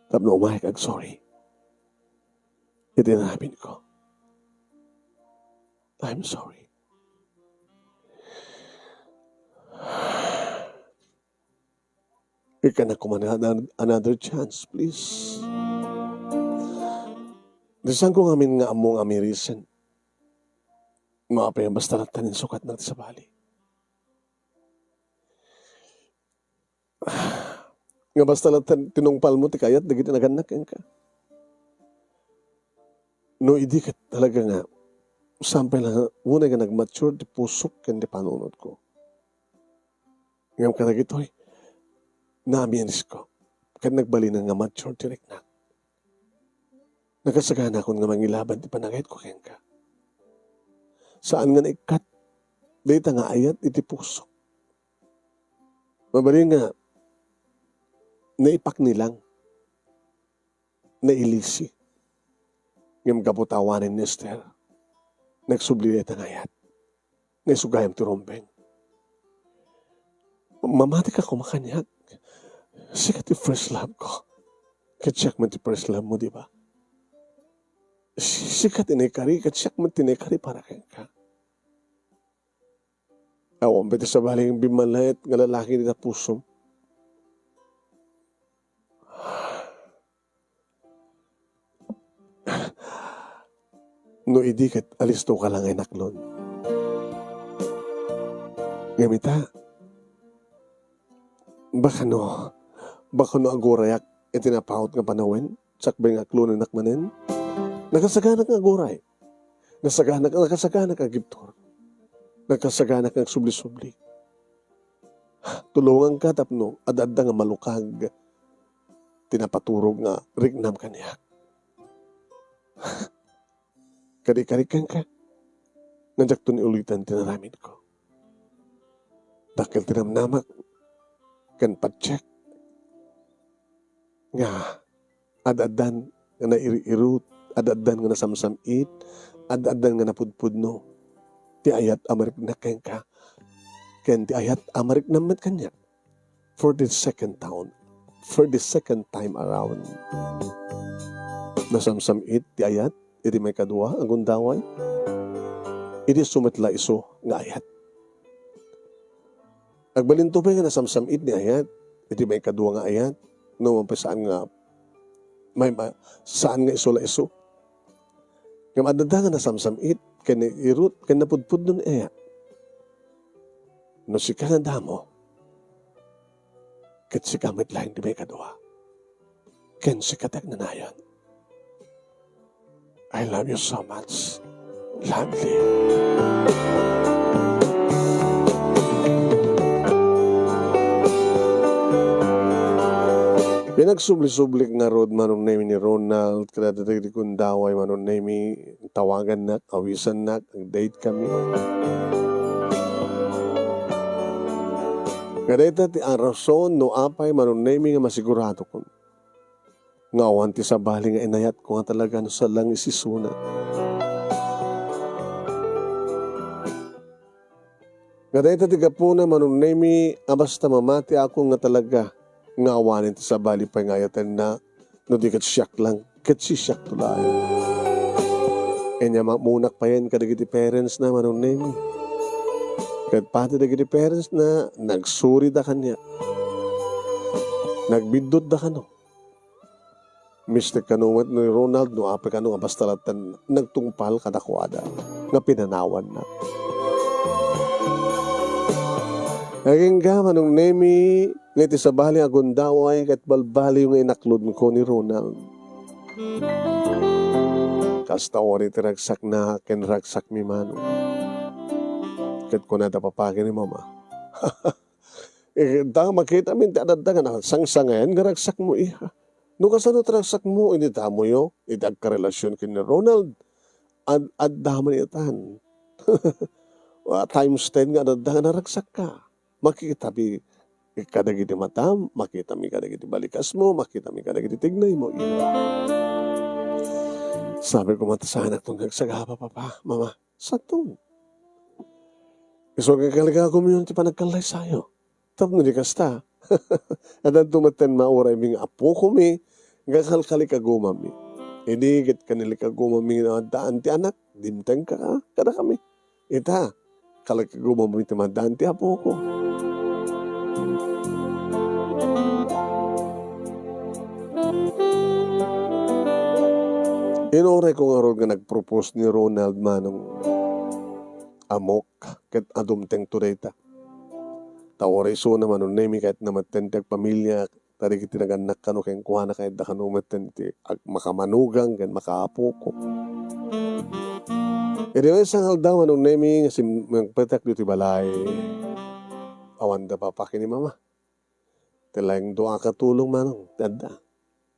tapno umayek agsorry iti inaminko. I'm sorry. Ikana koma nga another chance, please. Disanko ngamin nga ammo nga amirisen. Maapay a basta latta nin sukatna ti sabali. Nga basta latta tinungpalmo ti kayat dagiti nagannak kenka. No idi ket talaga nga, saan pay la, unay nga nagmature ti pusok ken ti panunotko. Ngem kadagitoy, naamianisko, ket nagbalinen nga mature ti riknak. Nakasaganakon nga mangilaban ti panagayatko kenka. Saan nga naikkat dayta nga ayat iti puso. Mabalin nga naipaknilang, nailisi. Ngem gapu ta awanen ni Esther, nagsubli dayta nga ayat. Nga isu gayam ti rumbeng. Mamatika koma kaniak. Sika ti first love ko. Ket siak met ti first love mo, di ba? Si-, sika ti naikari, ket siak met ti naikari para kenka. Awan pay ti sabali nga bimmanlaet nga lalaki dita pusom. No idi ket alistoka la nga inaklon. Ngem ita, baka no, baka no agurayak iti napaut nga panawen, sakbay nga aklonenak manen, nakasaganak nga aguray. Nasaganak, nakasaganak nga agibtur. Nakasaganak nga agsubli-subli. Tulonganka tapno ad-adda nga malukag ti napaturog nga riknam kaniak. Kadi-kadi kenka, nga diakto ni ulitan ti naramidko. Dakkel ti namnamak ken patiek nga ad-addan nga nairi-irut, ad-addan nga nasamsam-it, ad-addan nga napudpudno ti ayat a mariknak kenka, ken ti ayat a mariknam met kaniak. For the second town, for the second time around. Nasamsam-it ti ayat iti maikadua a gundaway. Idi sumet la isu nga ayat. Agbalinto pay nga nasamsam-it ni ayat iti maikadua nga ayat, no, pay saan nga, may, ma-, saan nga isu la isu. Ngem adda nga nasamsam-it, ken nairut, ken napudpudno ni ayat. No sika nga damo, ket sika met laeng ti maikadua. Ken sika ti agnanayon. I love you so much. Lovely. Pinagsubli-sublik ngarud, Manong Nemi, ni Ronald, kadagiti gundaway, Manong Nemi, tawagannak, awisannak, ag-date kami. Kadayta ti a rason no apay, Manong Nemi, nga masiguradokon nga awan ti sabali nga inayatko nga talaga no salangisisuna. Nga dayta ti gapuna, Manong Nemi, a basta mamati ako nga talaga nga awanen ti sabali pay nga ayatenna, no di ket siak lang, ket sisiakto laeng. Ania, mamunak payen kadagiti parents na, Manong Nemi. Ket pati dagiti parents na, nagsurida kaniak. Nagbiddutda kano. Mistek kano met ni Ronald no apay kano nga basta latta nagtungpal kadakuada nga pinanawanna. Agingga, Manong Nemi, nga iti sabali a gundaway ket balbaliw nga inaklodko ni Ronald. Kasta uri ti ragsakna ken ragsakmi, Manong. Ket kunada, "Papa," ken ni Mama, "Eh, da, makitamin ti adda nga nasangsangayan nga ragsakmo, iha. No kasano ti ragsakmo, idi damoyo, idi agkarelasion ken ni Ronald, ad-, adda man itan." Wa, times ten nga adda nga naragsakka. Makitami kadagiti matam, makitami kadagiti balikasmo, makitami kadagiti tignaymo, iha. Sabi ko, "Matasanakton nga agsagaba, Papa, Mama." Sato. Isu nga kalikagumayo ti panagkallaysayo. Tapno di kasta, addanto metten mauraymi nga apokomi nga kalkalikagumami. Idi ket kanilikagumami nga addaan ti anak, dimtengka kadakami. Ita, kalikagumamin ti maddaan ti apoko. Inuray ko ngarud nga nagpropose ni Ronald, Manong Amok, ket adumtengto dayta. Ta uray isuna, Manong Nemi, kayatna metten ti agpamilia, kadagiti nagannak kano kenkuana, kayatda kano metten ti ag-, makamanugang ken makaapoko. Idi maysa nga aldaw, Manong Nemi, nga sim-, simangpetak ditoy balay, awanda papa ken ni mama. Ti laeng dua a katulong, Manong, ti adda.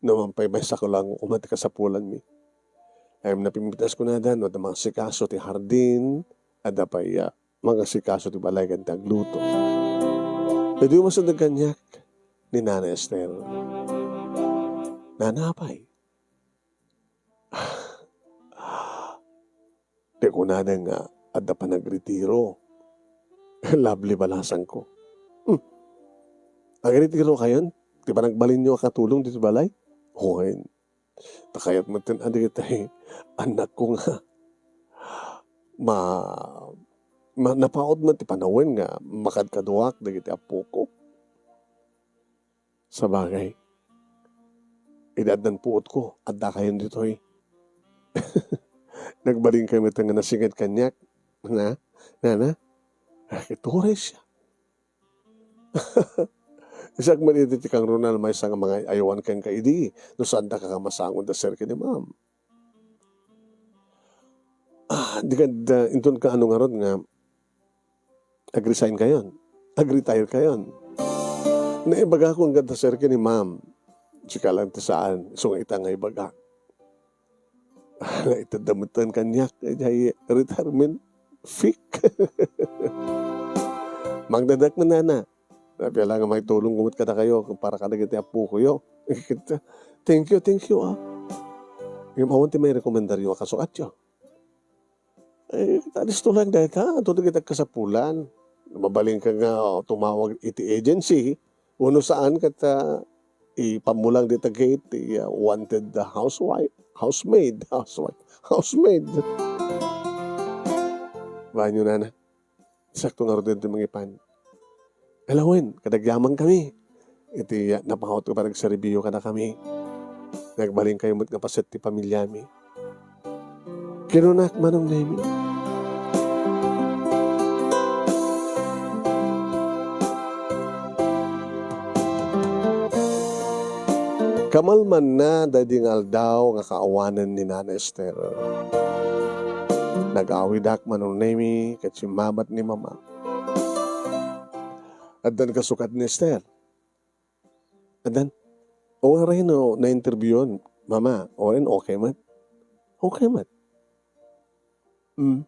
No man pay, maysa ko laeng koma ti kasapulanmi. Ay, napimpitas kunada, no adda mangasikaso ti hardin, adda pay, ah, mangasikaso ti balay ken ti agluto. Idi umasideg kaniak ni Nana Ester. Nana, apay? Ti kunada nga adda panagretiro. Lovely, balasangko. Hmm. Agretirokayon? Ti panagbalinyo a katulong ditoy balay? Wen. Ta kayat metten a dagiti annakko nga ma-, ma-, napaut met ti panawen nga makadkaduak dagiti appoko. Sabagay, idi addan puotko, addakayon ditoy. Nagbalinkayo met nga nasinged kaniak, na, nana? Ah, ket uray siak. Isak man idi ti kangrunaan, maysa nga mangay-ayawan kenka idi, no saandaka nga masango da sir ken ni ma'am. Ah, di kad, ah, inton kaano ngarud nga ag-resign kayon, ag-retire kayon. Naibagak kano kadda sir ken ni ma'am. Sika lang ti saan, isu nga ita nga ibagak. Naitedda metten kaniak, idiay retirement fee. Mangdadak man, nana. Apay la nga maitulongko met kadakayo para kadagiti appokoyo. Thank you, thank you, ah. Ngem awan ti mairekomendaryo a kasukatyo? Eh, ta disto laeng dayta, adda dagiti agkasapulan. Mabalinka nga tumawag iti agency, wenno saan ket, ah, ipammulang dita gate ti, ah, wanted, ah, housewife, housemaid, housewife, housemaid. Baanyo, nana? Sakto ngarud ti mangipan. Ala wen, kadagyaman kami. Iti, ah, napaut nga panagserbiyo kadakami. Nagbalinkayo met nga paset ti pamiliami. Kinunak, Manong Nemi. Kamalmanna daydi nga aldaw nga kaawanen ni Nana Ester, nag-awidak, Manong Nemi, ket simmabat ni Mama. Addan kasukat ni Ester? Addan? Uray no na-interviewan, Mama, uray no okay met? Okay met. Mm.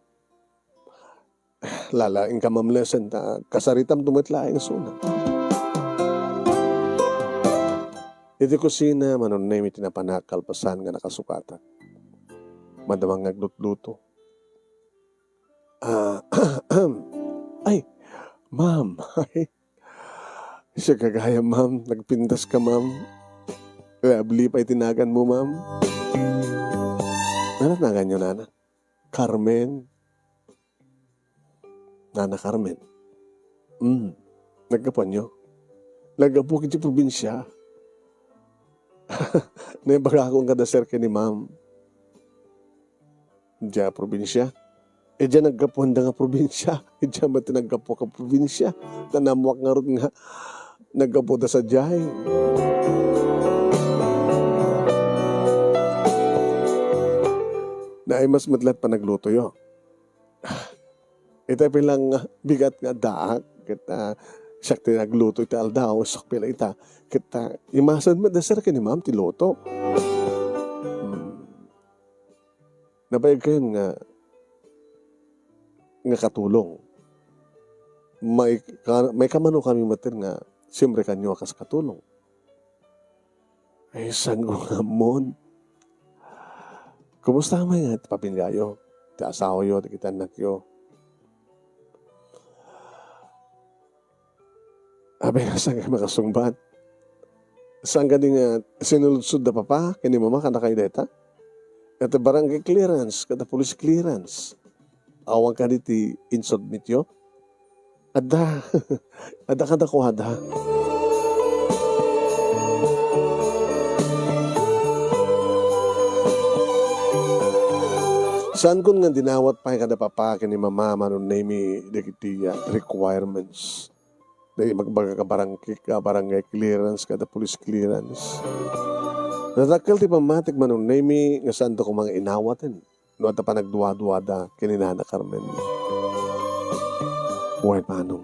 Lalaing ka, Ma'am Lesen, ta kasaritam met laeng isuna. Iti kusina, Manong Nemi, ti napanak kalpasan nga nakasukatak. Madama nga aglutluto. Ah, ay, ma'am. Siak gayam, ma'am. Nagpintas ka, ma'am. Lovely pay ti naganmo, ma'am. Ano naganyo, nana? Carmen. Nana Carmen. Mm. Naggapuanyo? Naggapu iti probinsia. Naibagakon kada sir ken ni ma'am. Dia probinsia? Idia naggapuanda nga probinsia. Idia met ti naggapu ka probinsia. Ta ammoak ngarud nga naggapuda sadiay. Naaymas met laeng panaglutoyo. Ita pay lang bigat nga addaak, ket, ah, siak ti nagluto iti aldaw, siak pay la ita. Ket, ah, imasen met da sir ken ni ma'am ti luto. Hmm. Nabayag kayon nga, nga katulong. May ka-, may kamano kami met nga siyempre kanyo a kas katulong. Ay, saan ko nga ammon? Kumusta met nga ti pamilyayo, ti asawayo, dagiti annakyo? Abi, saan ka makasungbat? Saan ka di nga sinuludsod da papa ken ni mama kadakayo dayta? Iti barangay clearance, kada police clearance. Awan kadi ti insubmityo? Adda. Adda kadakuada. Saankon nga dinawat pay kada papa ken ni mama Manong Nemi dagiti, ah, requirements. Dagiti magbaga ka barangay, ka barangay clearance, kada police clearance. Nadakkel ti pammatik Manong Nemi nga saanto koma nga inawaten no adda panagduaduada ken ni Nana Carmen. Wen, manong.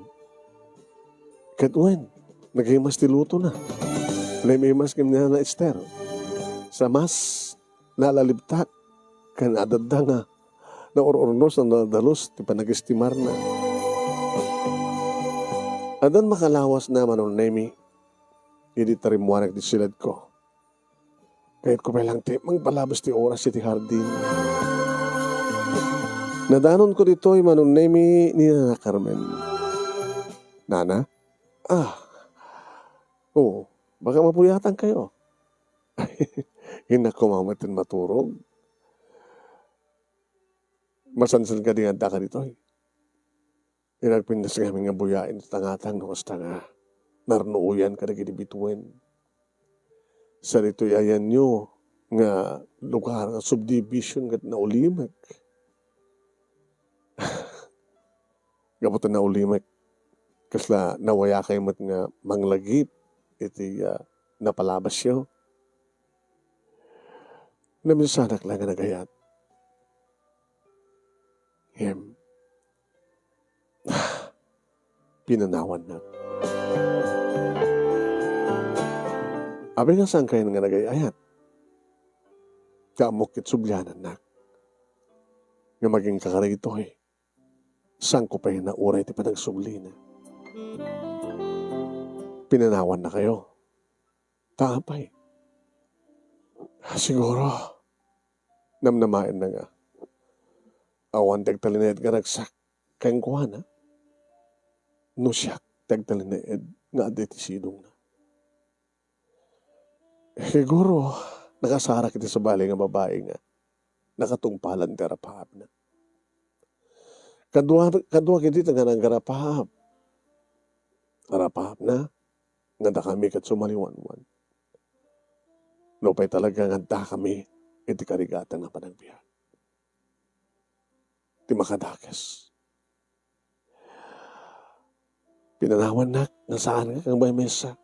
Ket wen, nagimas ti lutona. Naimas ken ni Nana Ester. Sa mas nalalibtak ken adda nga naur-urnos a nadalus ti panagestimarna. Addan makalawasna Manong Nemi idi tarimmuanak ti siledko. Kayatko pay lang ti mangpalabes ti oras iti hardin. Nadanonko ditoy Manong Nemi ni Nana Carmen. Nana? Ah. Oo. Baka mapuyatankayo. Innak koma met maturog. Masansan kadi nga addaka ditoy? Innak pintas ngamin nga buyaen ti tangatang no kasta nga narnuoyan kadagiti bituen. Sa ditoy ayanyo nga lugar nga subdivision ket naulimek. Gapu ta naulimek, kasla nawayakay met nga manglagip iti, ah, napalabasyo. Naminsanak la nga nagayat. Ngem, pinanawannak. Apay nga saankayon nga nagay-ayat? Ta ammok ket sublianannak nga maging kakaritoy. Saanko pay nauray ti panagsublina. Pinanawannakayo. Ta apay? Siguro, namnamaenna nga awan ti agtalinaed nga ragsak kenkuana no siak ti agtalinaed nga adda iti sidongna. Siguro, nakasarak iti sabali nga babai nga nakatungpalan ti arapaapna. Kadua, kadua ketdi ti nga nagarapaap. Arapaapna, nga dakami ket sumaliwanwan. Nupay talaga nga dakami iti karigatang a panagbiag. Ti makadakes. Pinanawannak nga saan nga kang bay maysa.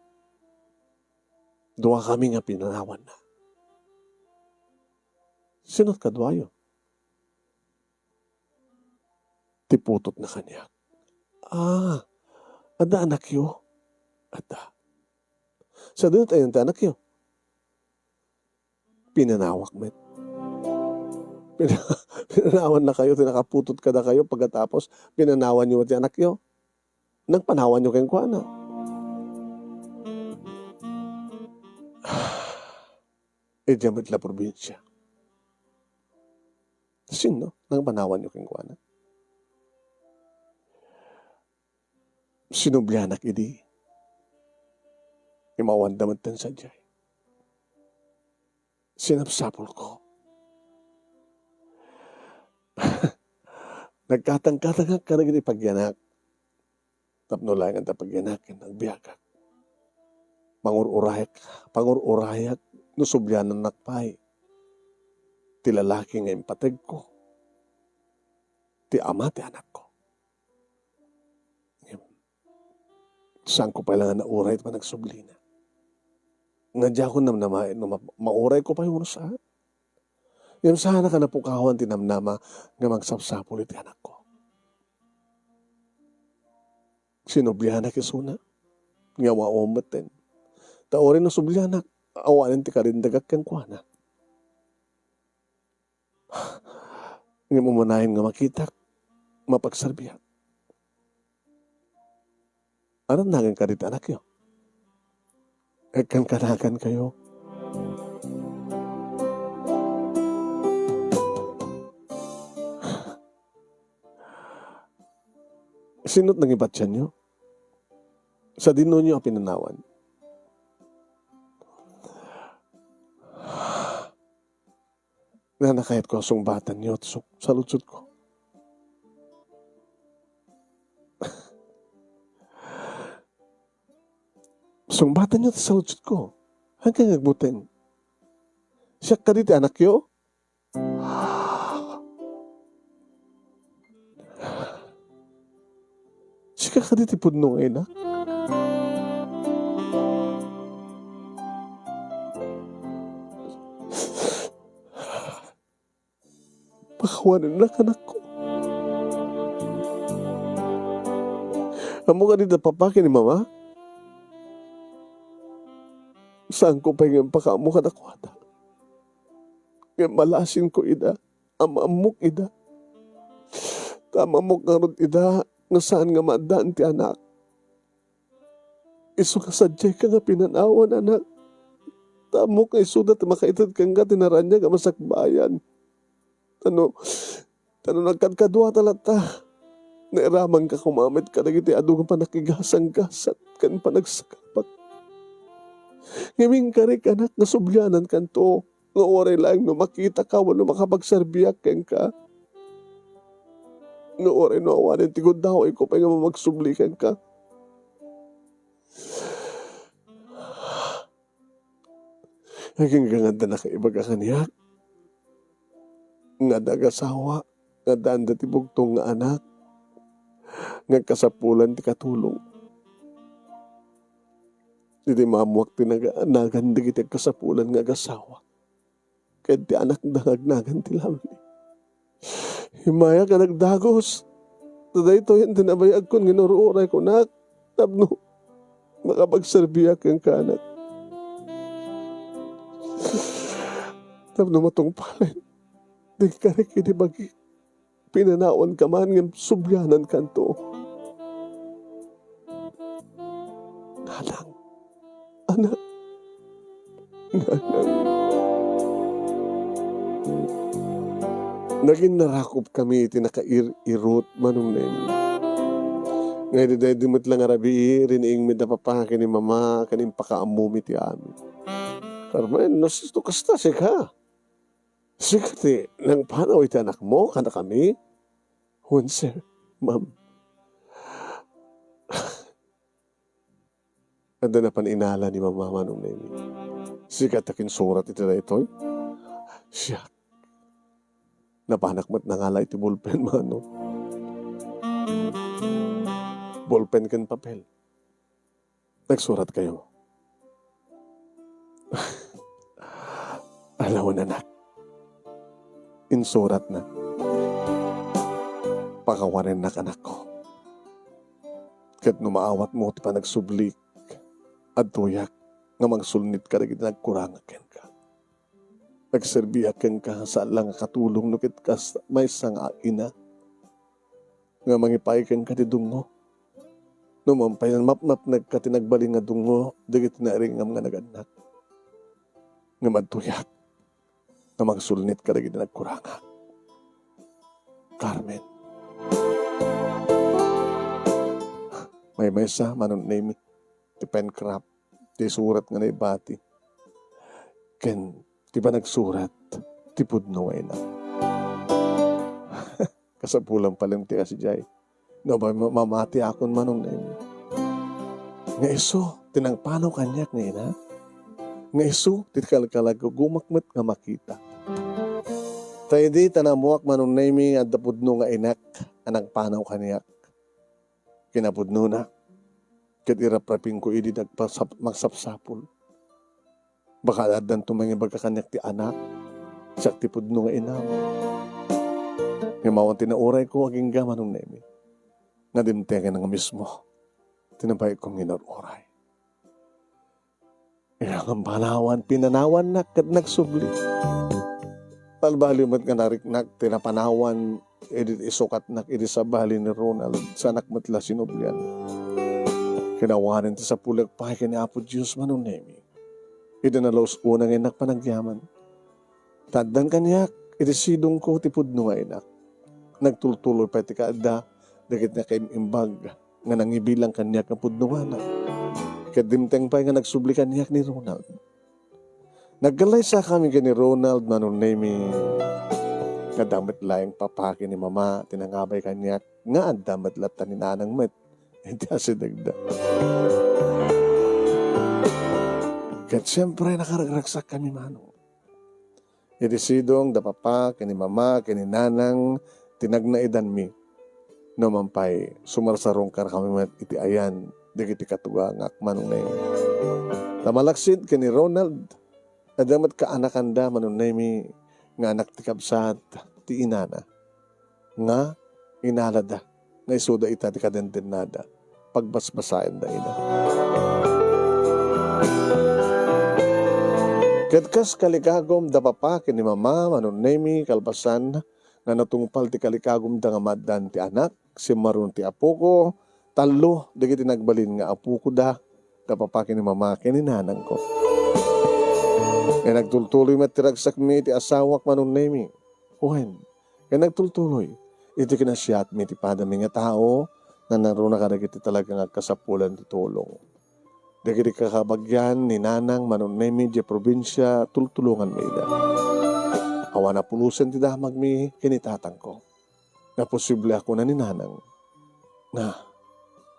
Duakami nga pinanawanna. Sino ti kaduayo? Ti putotna kaniak. Ah, adda anakyo? Adda. Sadino ti ayan ti anakyo? Pinanawak met. Pina-, pinanawannakayo ti nakaputot kadakayo, pagkatapos pinanawanyo met ti anakyo? Nagpanawanyo kenkuana? Idiay met la probinsia. Sino? Nagpanawanyo kenkuana? Sinublianak idi. Imawanda met ten sadiay. Sinapsapulko. Nagkatangkatangak kadagiti pagyanak. Tapno laeng adda pagyanak ken agbiagak. Pangur-urayak, pangur-urayak no sublianannak pay ti lalaki nga impategko, ti ama ti anakko. Ngem, saanko pay la nga nauray ti panagsublina. Nga diakon namnamaen no ma-, maurayko pay wenno saan. Ngem saanak a napukawan ti namnama nga magsapsapul iti anakko. Sinublianak isuna. Nga awan metten. Ta uray no sublianak, awanen ti karindegak kenkuana. Ngem umanayon nga makitak, mapagserbiak. Arannagen kadagiti anakyo. Agkankanagankayo. Sino't nangibatianyo? Sadinonyo a pinanawan. Nanakayatko a sungbatanyo ti su-, saludsodko. Sungbatanyo ti saludsodko. Haanka nga agbuteng. Siak kadi ti anakyo? Sika kadi ti pudno nga ina? Pakawanennak, anakko. Ammok kadi ti papaki ni mama? Saanko pay nga impakaammo kadakuada. Ngem malasinko ida. Am-ammok ida. Ta am-ammok ngarud ida nga saan nga maaddaan ti anak. Isu nga sadiayka nga pinanawan, anak. Ta ammok nga isuda ti makaited kenka ti naraniag a masakbayan. Ta no, ta no nagkadkaduata latta, nairamanka koma met kadagiti adu nga panakigasanggasat ken panagsakabak. Ngem inkarik, anak, nga sublianankanto. Nga uray laeng no makitaka wenno makapagserbiak kenka. Nga uray no awanen ti gundawayko pay nga mamagsubli kenka. Agingga nga adda nakaibaga kaniak nga adda agasawa, nga addaanda ti bugtong nga anak, nga agkasapulan ti katulong. Idi maammoak ti naga-, nagan dagiti agkasapulan nga agasawa. Ket ti anakda nga agnagan ti Lovely. Immayak a nagdagus. Ta daytoyen ti nabayagkon nga inururay kunak tapno makapagserbiak kenka, anak. Tapno matungpalen ti inkarik idi bagi. Pinanawanka man ngem sublianankanto. Nanang, anak, nanang. Nagin narakop kami iti nakair-irot, Manong Nemi. Nga idi daydi met la nga rabii, riniingmi da papa ken ni mama, ken impakaammomi ti amin. Carmen, no, sisto kasta, sika? Sika ti nangpanaw iti anakmo, kadakami? Wen, sir, ma'am. Adda napan inala ni Mama, Manong Nemi. Sika ti akinsurat iti daytoy? Siak. Napanak met nangala iti bulpen, Manong. Bulpen ken papel. Nagsuratkayo. Alawen, anak. Insuratna. Pakawanennak, anakko. Ket no maawatmo ti panagsublik, adtoyak nga mangsulnit kadagiti nagkurangak kenka. Agserbiak kenka, saan la nga katulong no ket kas maysa nga ina nga mangipaay kenka ti dungngo. No man pay, mapnapnekka ti nagbalin nga dungngo dagiti nairingam nga nagannak. Ngem adtoyak nga mangsulnit kadagiti nagkurangak. Carmen. Maymaysa, Manong Nemi, ti pencraft, ti surat nga naibati, ken ti panagsurat ti pudno nga ina. Kasapulan pay laeng ti kasidiay. No, ma-, mamatiakon, Manong Nemi. Nga isu ti nangpanaw kaniak nga ina. Nga isu ti kalkalagugumak met nga makita. Ta idi ta naammoak, Manong Nemi, nga adda pudno nga inak a nangpanaw kaniak. Kinapudnona, ket iraprapingko idi nagpasap-, magsapsapul. Baka addanto mangibaga kaniak ti anak, siak ti pudno nga inam. Ngem awan ti naurayko, agingga, Manong Nemi, nga dimtengen nga mismo. ti nabaykon nga inur-uray. Iti panawan, pinanawannak ket nagsubli. Balbaliw met nga nariknak ti napanawan idi isukatnak idi sabali ni Ronald, saanak met la sinublian. Ket awanen ti sapulek pay ken ni Apo Dios, Manong Nemi. Idi nalaus-ona nga innak panagyaman, ta addan kaniak iti sidongko ti pudno nga inak. Nagtultuloy pay ti kaadda dagiti nakaim-imbag nga nangibilang kaniak nga pudno nga anak. Ket dimteng pay nga nagsubli kaniak ni Ronald. Nagkallaysakami ken ni Ronald, Manong Nemi, nga adda met laeng papa ken ni mama ti nangabay kaniak, nga adda met latta ni nanang met iti asidegda. Ket siempre, nakaragragsakkami, Manong. Iti sidong da papa ken ni mama ken ni nanang ti nagnaidanmi. Numan pay, sumarsarungkarkami met iti ayan dagiti katugangak, Manong Nemi. Ta malaksid ken ni Ronald, adda met kaanakanda, Manong Nemi, nga anak ti kabsat ti inana, nga inalada nga isuda ita ti kadendennada, pagbasbasaenda ida. Ket kas kalikagum da papa ken ni mama, Manong Nemi, kalpasan nga natungpal ti kalikagumda nga maaddaan ti anak, simmaron ti apoko, tallo dagiti nagbalin nga apokoda, da papa ken ni mama ken ni nanangko. Ket nagtultuloy met ti ragsakmi iti asawak, Manong Nemi. Wen, ket nagtultuloy iti kinasiatmi ti padami nga tao, nanaruna kadagiti talaga nga agkasapulan ti tulong. Dagiti kakabagian ni nanang, Manong Nemi, diay probinsia, tultulonganmi ida. Awan a pulosen ti damagmi ken ni tatangko. Naposible a kuna ni nanang, nga,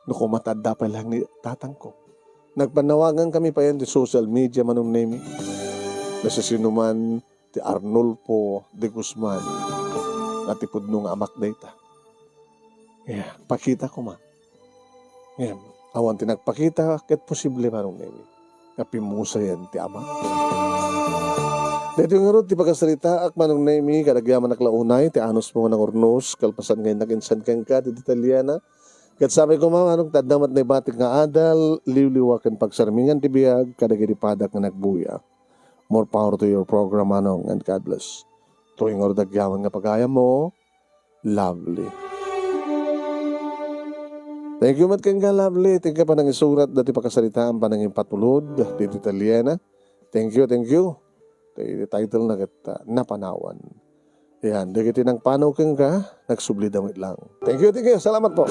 no koma ta adda pay laeng ni tatangko. Nagpannawagankami payen ti social media, Manong Nemi. Nasisinoman ti Arnulfo de Guzman nga ti pudno nga amak dayta. Yeah, pakita koma. Ngem, awan ti nagpakita ket posible, Manong Nemi, nga pimmusayen ti ama. Daytoy ngarud ti pakasaritaak, Manong Nemi, ket agyamanak la unay ti anusmo nga nangurnos, kalpasan nga innak insan kenka ti detalyena. Ket sapay koma, Manong, ta adda met naibatik nga adal, liwliwa ken pagsarmingan ti biag kadagiti padak nga nagbuya. More power to your program, Manong, and God bless. Daytoy ngarud agyaman nga pagayammo, Lovely. Thank you met kenka, Lovely. Thank you panangisurat dati pakasaritaan, panangipatulod ti detalyena. Thank you, thank you. Ti title na ket, ah, Napanawan. Yan, dagiti nangpanaw kenka, nagsubli da met lang. Thank you, thank you. Salamat po.